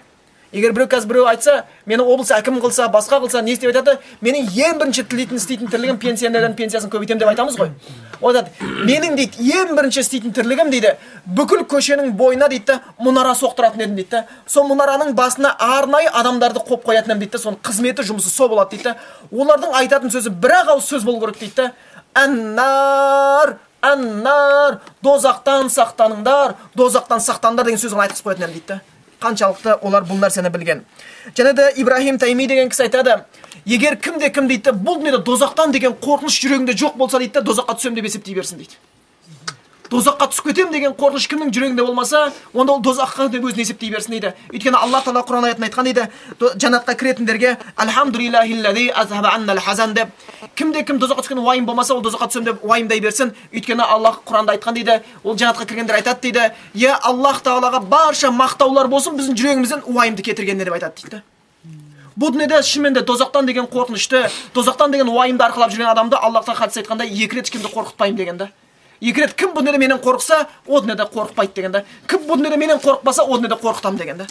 Егер біреу қазір біреу айтса, мені облыс әкім қылса, басқа қылса, не істеп айтады? Менің ең бірінші тілейтін істейтін тірлігім пенсионердің пенсиясын көбейтемін деп айтамыз ғой. Ол айтады, менің дейді ең бірінші істейтін тірлігім дейді, бүкіл көшенің бойына дейді мұнара соқтыратын едім дейді. Сол мұнараның басына арнайы адамдарды қойып қоятын едім дейді. Соның қызметі, жұмысы сол болады дейді. Олардың айтатын сөзі бір-ақ ауыз сөз болу керек дейді. Аннар, аннар, дозақтан сақтаныңдар, дозақтан сақтандар деген сөзін айтқызып қоятын едім дейді. Қаншалықты олар бұл нәрсені білген. Және де Ибрахим Тайми деген кісі айтады, егер кімде кім дейді, бұл дүниеде дозақтан деген қорқыныш жүрегінде жоқ болса дейді, дозаққа түсем деп есептей берсін дейді. Дозаққа түсіп кетем деген қорқыныш кімнің жүрегінде болмаса, онда ол дозаққа деп өзін есептей берсін дейді. Өйткені Аллах тағала Құран аятында айтқан дейді, жәннатқа кіретіндерге альхамдулиллахиллази азхаба аннал хазан деп. Кімде кім дозаққа түскен уайым болмаса, ол дозаққа түсем деп уайымдай берсін. Өйткені Аллах Құранда айтқан дейді, ол жәннатқа кіргендер айтады дейді, е Аллах тағалаға барша мақтаулар болсын, біздің жүрегімізден уайымды кетіргеніне деп айтады дейді. Бұл дүниеде шынымен де дозақтан деген қорқынышты, дозақтан деген уайымды арқалап жүрген адамды Аллах тағала хадис айтқанда екі рет ешкімді қорқытпаймын дегенде. Екі рет кім бұл дүниеде менен қорықса, о дүниеде қорықпайды дегенде. Кім бұл дүниеде менен қорықпаса, о дүниеде қорқытамын дегенде.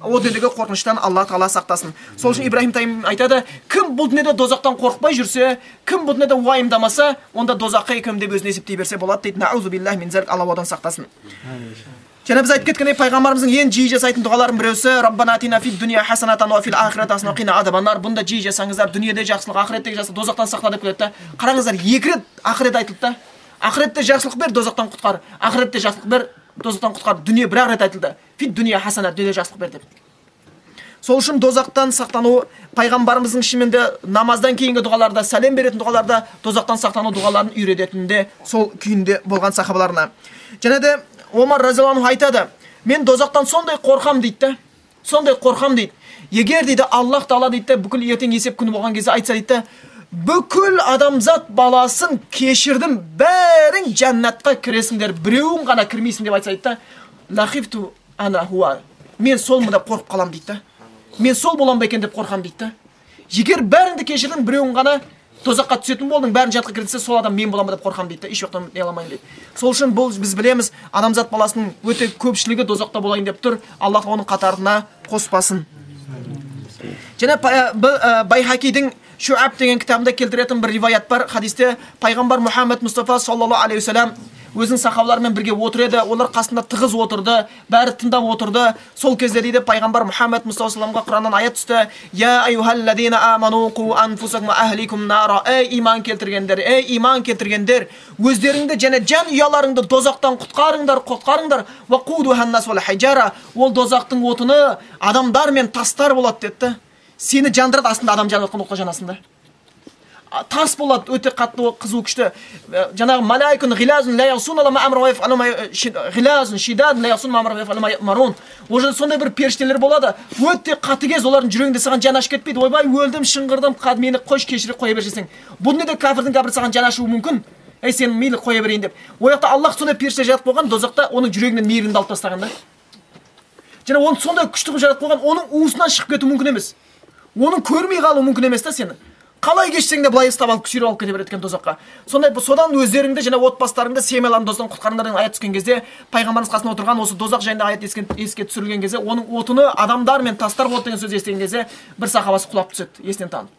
О дүниедегі қорқыныштан Алла тағала сақтасын. Сол үшін Ибрахим Тайм айтады, кім бұл дүниеде дозақтан қорықпай жүрсе, кім бұл дүниеде уайымдамаса, онда дозаққа екенмін деп өзін есептей берсе болады дейді. Наузу биллахи мин залик, Алла одан сақтасын. Және біз айтып кеткендей, пайғамбарымыздың ең жиі жасайтын дұғаларының біреусі Раббана атина фид дуния хасанатан уа фил ахирати хасанатан уа қина азабаннар. Бұнда жиі жасаңыздар, дүниеде жақсылық, ақыреттегі жақсылық, дозақтан сақта деп келеді. Қараңыздар, екі рет ақырет айтылды да. Ақыретте жақсылық бер, дозақтан құтқар. Ақыретте жақсылық бер, дозақтан құтқар. Дүние бір рет айтылды. Фид дүние хасана, дүниеде жақсылық бер деп. Сол үшін дозақтан сақтану пайғамбарымыздың шынымен де намаздан кейінгі дұғаларда, сәлем беретін дұғаларда дозақтан сақтану дұғаларын үйрететінде сол күйінде болған сахабаларына. Және де Омар разиаллаху анху айтады, мен дозақтан сондай қорқам дейді. Сондай қорқам дейді. Егер дейді Аллах тағала дейді, бүкіл ертең есеп күні болған кезде айтса дейді, бүкіл адамзат баласын кешірдім, бәрің жәннатқа кіресіңдер, біреуің ғана кірмейсің деп айтса дейді, лахифту ана хуа, мен солмын деп қорқып қалам дейді. Мен сол болам ба екен деп қорқам дейді. Егер бәріңді кешірдім, біреуің ғана тозаққа түсетін болдың, бәрін жәннатқа кіргізсе, сол адам мен боламын деп қорқам дейді. Еш уақытта не аламайын дейді. Сол үшін бұл біз білеміз, адамзат баласының өте көпшілігі тозақта болайын деп тұр. Аллах оның қатарына қоспасын. Және Байхакидің Шуаб деген кітабында келтіретін бір риваят бар. Хадисте пайғамбар Мұхаммед Мұстафа саллаллаху алейхи уассалам өзінің сахабаларымен бірге отыр еді. Олар қасында тығыз отырды, бәрі тыңдап отырды. Сол кезде дейді пайғамбар Мұхаммед Мұстафа салламға Құраннан аят түсті. Я аюхаллазина аману қу анфусакум ва ахликум нара. Ей иман келтіргендер, ей иман келтіргендер, өздеріңді және жан ұяларыңды дозақтан құтқарыңдар, құтқарыңдар. Ва қудухан нас вал хижара. Ол дозақтың отыны адамдар мен тастар болады деді. Сені жандырады, астында адам жанып жатқан отқа жанасың да. Тас болады, өте қатты қызу күшті. Жаңағы малайкун ғилазун ла ясун ла амра ва яфалу ма ғилазун шидад ла ясун ма амра ва яфалу ма юмарун. Ол жерде сондай бір періштелер болады. Өте қатыгез, олардың жүрегінде саған жан ашып кетпейді. Ойбай, өлдім, шыңғырдым, мені қойшы, кешіре қоя берсең. Бұл неде кәпірдің кәпірі саған жан ашуы мүмкін? Ей, сен мейлі қоя берейін деп. Ол жақта Аллах сондай періште жаратып қойған, дозақта оның жүрегінен мейірімді алып тастаған да. Және оны сондай күшті қылып жаратып қойған, оның уысынан шығып кету мүмкін емес. Оның көрмей қалуы мүмкін емес та сені. Қалай кешсең де былай ұстап алып, сүйреп алып кете береді екен тозаққа. Сондай содан өздеріңді және отбасыларыңды, семьяларыңды дозақтан құтқарыңдар деген аят түскен кезде, пайғамбарымыз қасында отырған осы дозақ жайында аят еске түсірілген кезде, оның отыны адамдар мен тастар болды деген сөз естіген кезде, бір сахабасы құлап түседі, есінен танып.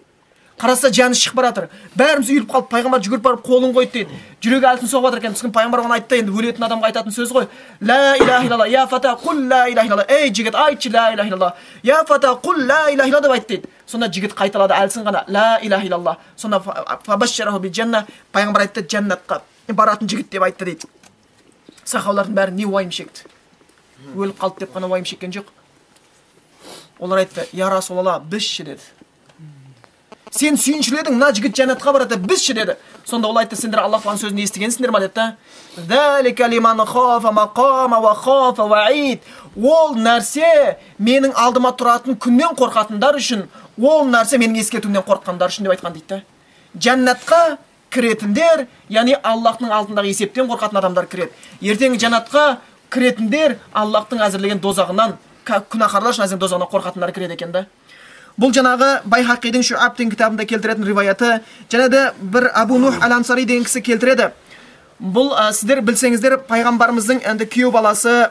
Қараса жаны шығып бара жатыр. Бәріміз үйіліп қалып, пайғамбар жүгіріп барып қолын қойды дейді. Жүрегі әлсін соғып жатыр екен. Түскен пайғамбар оған айтты, енді өлетін адамға айтатын сөз ғой. Ла илаха илlallah, я фата қул ла илаха илlallah. Ей жігіт, айтшы ла илаха илlallah. Я фата қул ла илаха илlallah деп айтты дейді. Сонда жігіт қайталады әлсін ғана ла илаха илlallah. Сонда фабашшараху бил жанна, пайғамбар айтты, жәннатқа баратын жігіт деп айтты дейді. Сахабалардың бәрі не уайым шекті? Өліп қалды деп қана уайым шеккен жоқ. Олар айтты, я Расулалла, біз ше деді. Сен сүйіншіледің, мына жігіт жәннатқа барады, біз ше деді. Сонда ол айтты, сендер Аллах тағаланың сөзін естігенсіңдер ма деді. Ол нәрсе менің алдыма тұратын күннен қорқатындар үшін, ол нәрсе менің ескертуімнен қорыққандар үшін деп айтқан дейді. Жәннатқа кіретіндер, яғни Аллахтың алдындағы есептен қорқатын адамдар кіреді. Ертең жәннатқа кіретіндер Аллахтың әзірлеген дозағынан, күнәһарлар үшін әзірлеген дозағынан қорқатындар кіреді екен да. Бұл жаңағы Байхақидің Шуаб деген кітабында келтіретін риваяты, және де бір Абу Нух әл-Ансари деген кісі келтіреді. Бұл сіздер білсеңіздер, пайғамбарымыздың енді күйеу баласы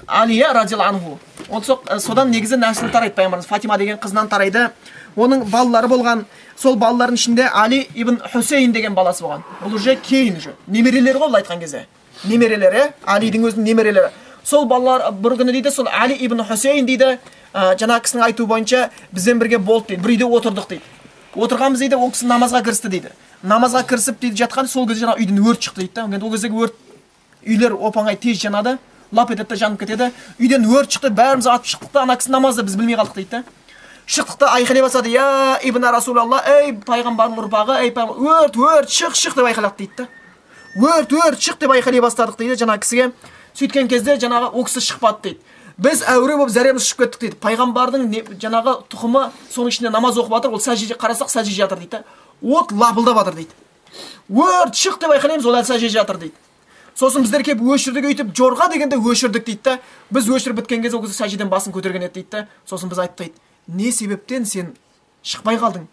Алия радиаллаху анху. Ол содан негізі нәсілі тарайды пайғамбарымыз. Фатима деген қызынан тарайды. Оның балалары болған. Сол балалардың ішінде Али ибн Хусейн деген баласы болған. Бұл уже кейін уже. Немерелері ғой бұл айтқан кезде. Немерелері, Алидің өзінің немерелері. Сол балалар бір күні дейді, сол Али ибн Хусейн дейді, жаңа кісінің айтуы бойынша бізбен бірге болды дейді, бір үйде отырдық дейді. Отырғанбыз дейді, ол кісі намазға кірісті дейді. Намазға кірісіп дейді жатқан, сол кезде жаңа үйден өрт шықты дейді да. Енді ол кездегі өрт, үйлер оп-оңай тез жанады, лап етеді де жанып кетеді. Үйден өрт шықты, бәріміз атып шықтық та, ана кісі намазда, біз білмей қалдық дейді да. Шықтық та айқайлай бастады, я ибн Расулалла, ей пайғамбардың ұрпағы, ей пайғамбар, өрт, өрт, шық, шық деп айқайлады дейді да. Өрт, өрт, шық деп айқайлай бастадық дейді жаңа кісіге. Сөйткен кезде жаңағы ол кісі шықпады дейді. Біз әуре болып зәреміз ұшып кеттік дейді. Пайғамбардың жаңағы тұқымы соның ішінде намаз оқып жатыр, ол сәждеге қарасақ сәжде жатыр дейді. От лапылдап жатыр дейді. Өрт шық деп айқайлаймыз, ол әлі сәжде жатыр дейді. Сосын біздер келіп өшірдік, өйтіп жорға дегенде өшірдік дейді да. Біз өшіріп біткен кезде ол кісі сәждеден басын көтерген еді дейді да. Сосын біз айттық дейді. Не себептен сен шықпай қалдың?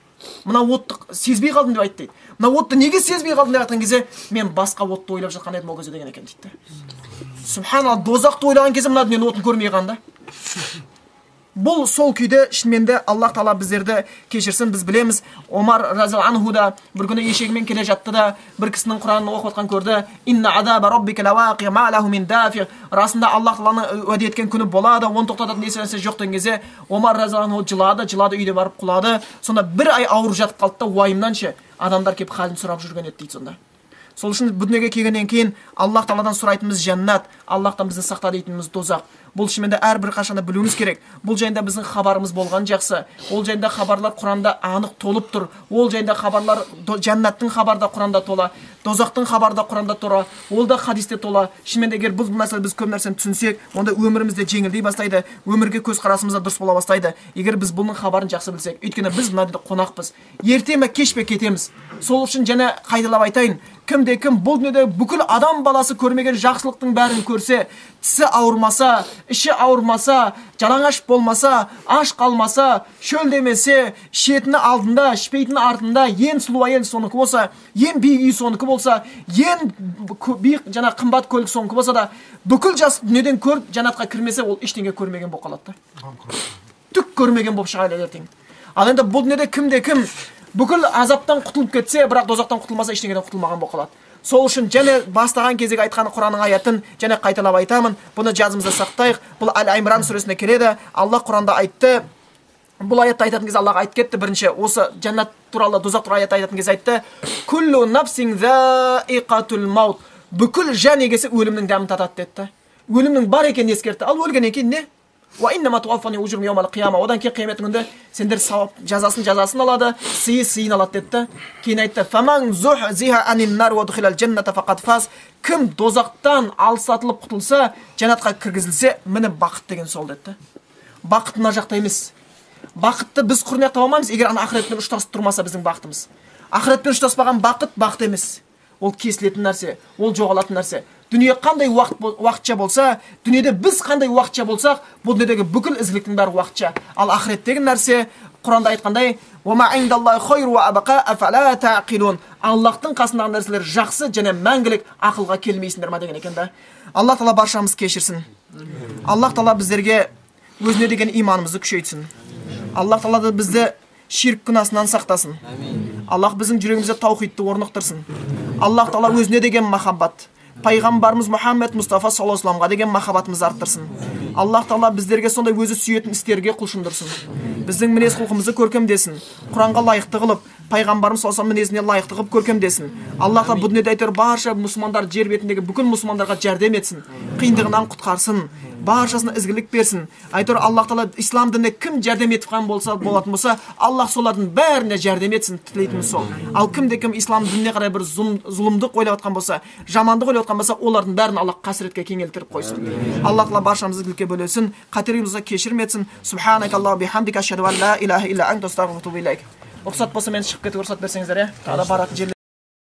Мына отты сезбей қалдым деп айтты дейді. Мына отты неге сезбей қалдым деп айтқан кезде, мен басқа отты ойлап жатқан едім ол кезде деген екен дейді. Субханалла, дозақты ойлаған кезде мына дүниенің отын көрмей қалған да. Бұл сол күйде шынымен де Аллах тағала біздерді кешірсін, біз білеміз. Омар разиаллаху анху да бір күні ешегімен келе жатты да, бір кісінің Құранын оқып жатқан көрді. Инна азаба раббика лавақи ма лаху мин дафи. Расында Аллах тағаланың уәде еткен күні болады, оны тоқтататын ешнәрсе жоқ деген кезде Омар разиаллаху анху жылады, жылады, үйде барып құлады. Сонда бір ай ауырып жатып қалды да, уайымнан ше адамдар келіп халін сұрап жүрген еді дейді сонда. Сол үшін бұл дүниеге келгеннен кейін Аллах тағаладан сұрайтынымыз жәннат, Аллахтан бізді сақта дейтініміз дозақ. Бұл шынымен де әрбір қашанда білуіміз керек. Бұл жайында біздің хабарымыз болған жақсы. Ол жайында хабарлар Құранда анық толып тұр. Ол жайында хабарлар, жәннаттың хабары да Құранда тола, дозақтың хабары да Құранда тола, ол да хадисте тола. Шынымен де егер бұл нәрсе біз көп нәрсені түсінсек, онда өміріміз де жеңілдей бастайды, өмірге көзқарасымыз да дұрыс бола бастайды. Егер біз бұның хабарын жақсы білсек, өйткені біз мына дүниеде қонақпыз. Ерте ме кеш пе кетеміз. Сол үшін және қайталап айтайын, кімде кім бұл дүниеде бүкіл адам баласы көрмеген жақсылықтың бәрін көрсе, тісі ауырмаса, іші ауырмаса, жалаңаш болмаса, аш қалмаса, шөлдемесе, ішетіні алдында, ішпейтіні артында, ең сұлу әйел соныкі болса, ең биік үй соныкі болса, ең биік жаңа қымбат көлік соныкі болса да, бүкіл жас дүниеден көріп жәннатқа кірмесе, ол ештеңе көрмеген болып қалады да. Түк көрмеген болып шығады ертең. Ал енді бұл дүниеде кімде кім бүкіл азаптан құтылып кетсе, бірақ дозақтан құтылмаса, ештеңеден құтылмаған болып қалады. Сол үшін және бастаған кездегі айтқан Құранның аятын және қайталап айтамын, бұны жазымызда сақтайық. Бұл Әл-Имран сүресінде келеді. Аллах Құранда айтты. Бұл аятты айтатын кезде Аллах айтып кетті. Бірінші осы жәннат туралы, дозақ туралы аятты айтатын кезде айтты: Күллу нафсин заиқатул маут. Бүкіл жан егесі өлімнің дәмін татады деді. Өлімнің бар екенін ескертті. Ал өлгеннен кейін не? Одан кейін қиямет күнінде сендер сауап жазасын алады, сыйы сыйын алады деді. Кейін айтты: кім дозақтан алсатылып құтылса, жәннатқа кіргізілсе, міне бақыт деген сол деді. Бақыт мына жақта емес. Бақытты біз құр таба алмаймыз, егер ана ақыретпен ұштасып тұрмаса біздің бақытымыз. Ақыретпен ұштаспаған бақыт бақыт емес. Ол кесілетін нәрсе, ол жоғалатын нәрсе. Дүние қандай уақытша болса, дүниеде біз қандай уақытша болсақ, бұл дүниедегі бүкіл ізгіліктің бәрі уақытша. Ал ақыреттегі нәрсе, Құранда айтқандай, Аллахтың қасындағы нәрселер жақсы және мәңгілік, ақылға келмейсіңдер ма деген екен да. Аллах тағала баршамыз кешірсін. Аллах тағала біздерге өзіне деген иманымызды күшейтсін. Аллах тағала бізді ширк күнәсынан сақтасын. Аллах біздің жүрегімізде таухидты орнықтырсын. Аллах тағала өзіне деген махаббат, пайғамбарымыз Мұхаммед Мұстафа саллаллаху алейхи вассаламға деген махаббатымызды арттырсын. Аллах тағала біздерге сондай өзі сүйетін істерге құлшындырсын. Біздің мінез құлқымызды көркемдесін. Құранға лайықты қылып, пайғамбарымыз саллаллаху алейхи вассалам мінезіне лайықты қылып көркемдесін. Аллах тағала бұл дүниеде әйтеуір барша мұсылмандар, жер бетіндегі бүкіл мұсылмандарға жәрдем етсін, қиындығынан құтқарсын, баршасына ізгілік берсін. Әйтеуір Аллах тағала ислам дініне кім жәрдем етіп болса, болатын болса, Аллах солардың бәріне жәрдем етсін, тілейтініміз сол. Ал кімде кім ислам дініне қарай бір зұлымдық ойлап жатқан болса, жамандық ойлап жатқан болса, олардың бәрін Аллах қасіретке кеңелтіріп қойсын. Аллах тағала баршамызды ізгілікке бөлесін, қателігімізді кешірім етсін. Субханакаллаху бихамдика, ашхаду ан ла илаха илля анта, астағфирука ва атубу илайк. Рұқсат болса мен шығып кетуге рұқсат берсеңіздер, иә? Тағы да баратын жерлер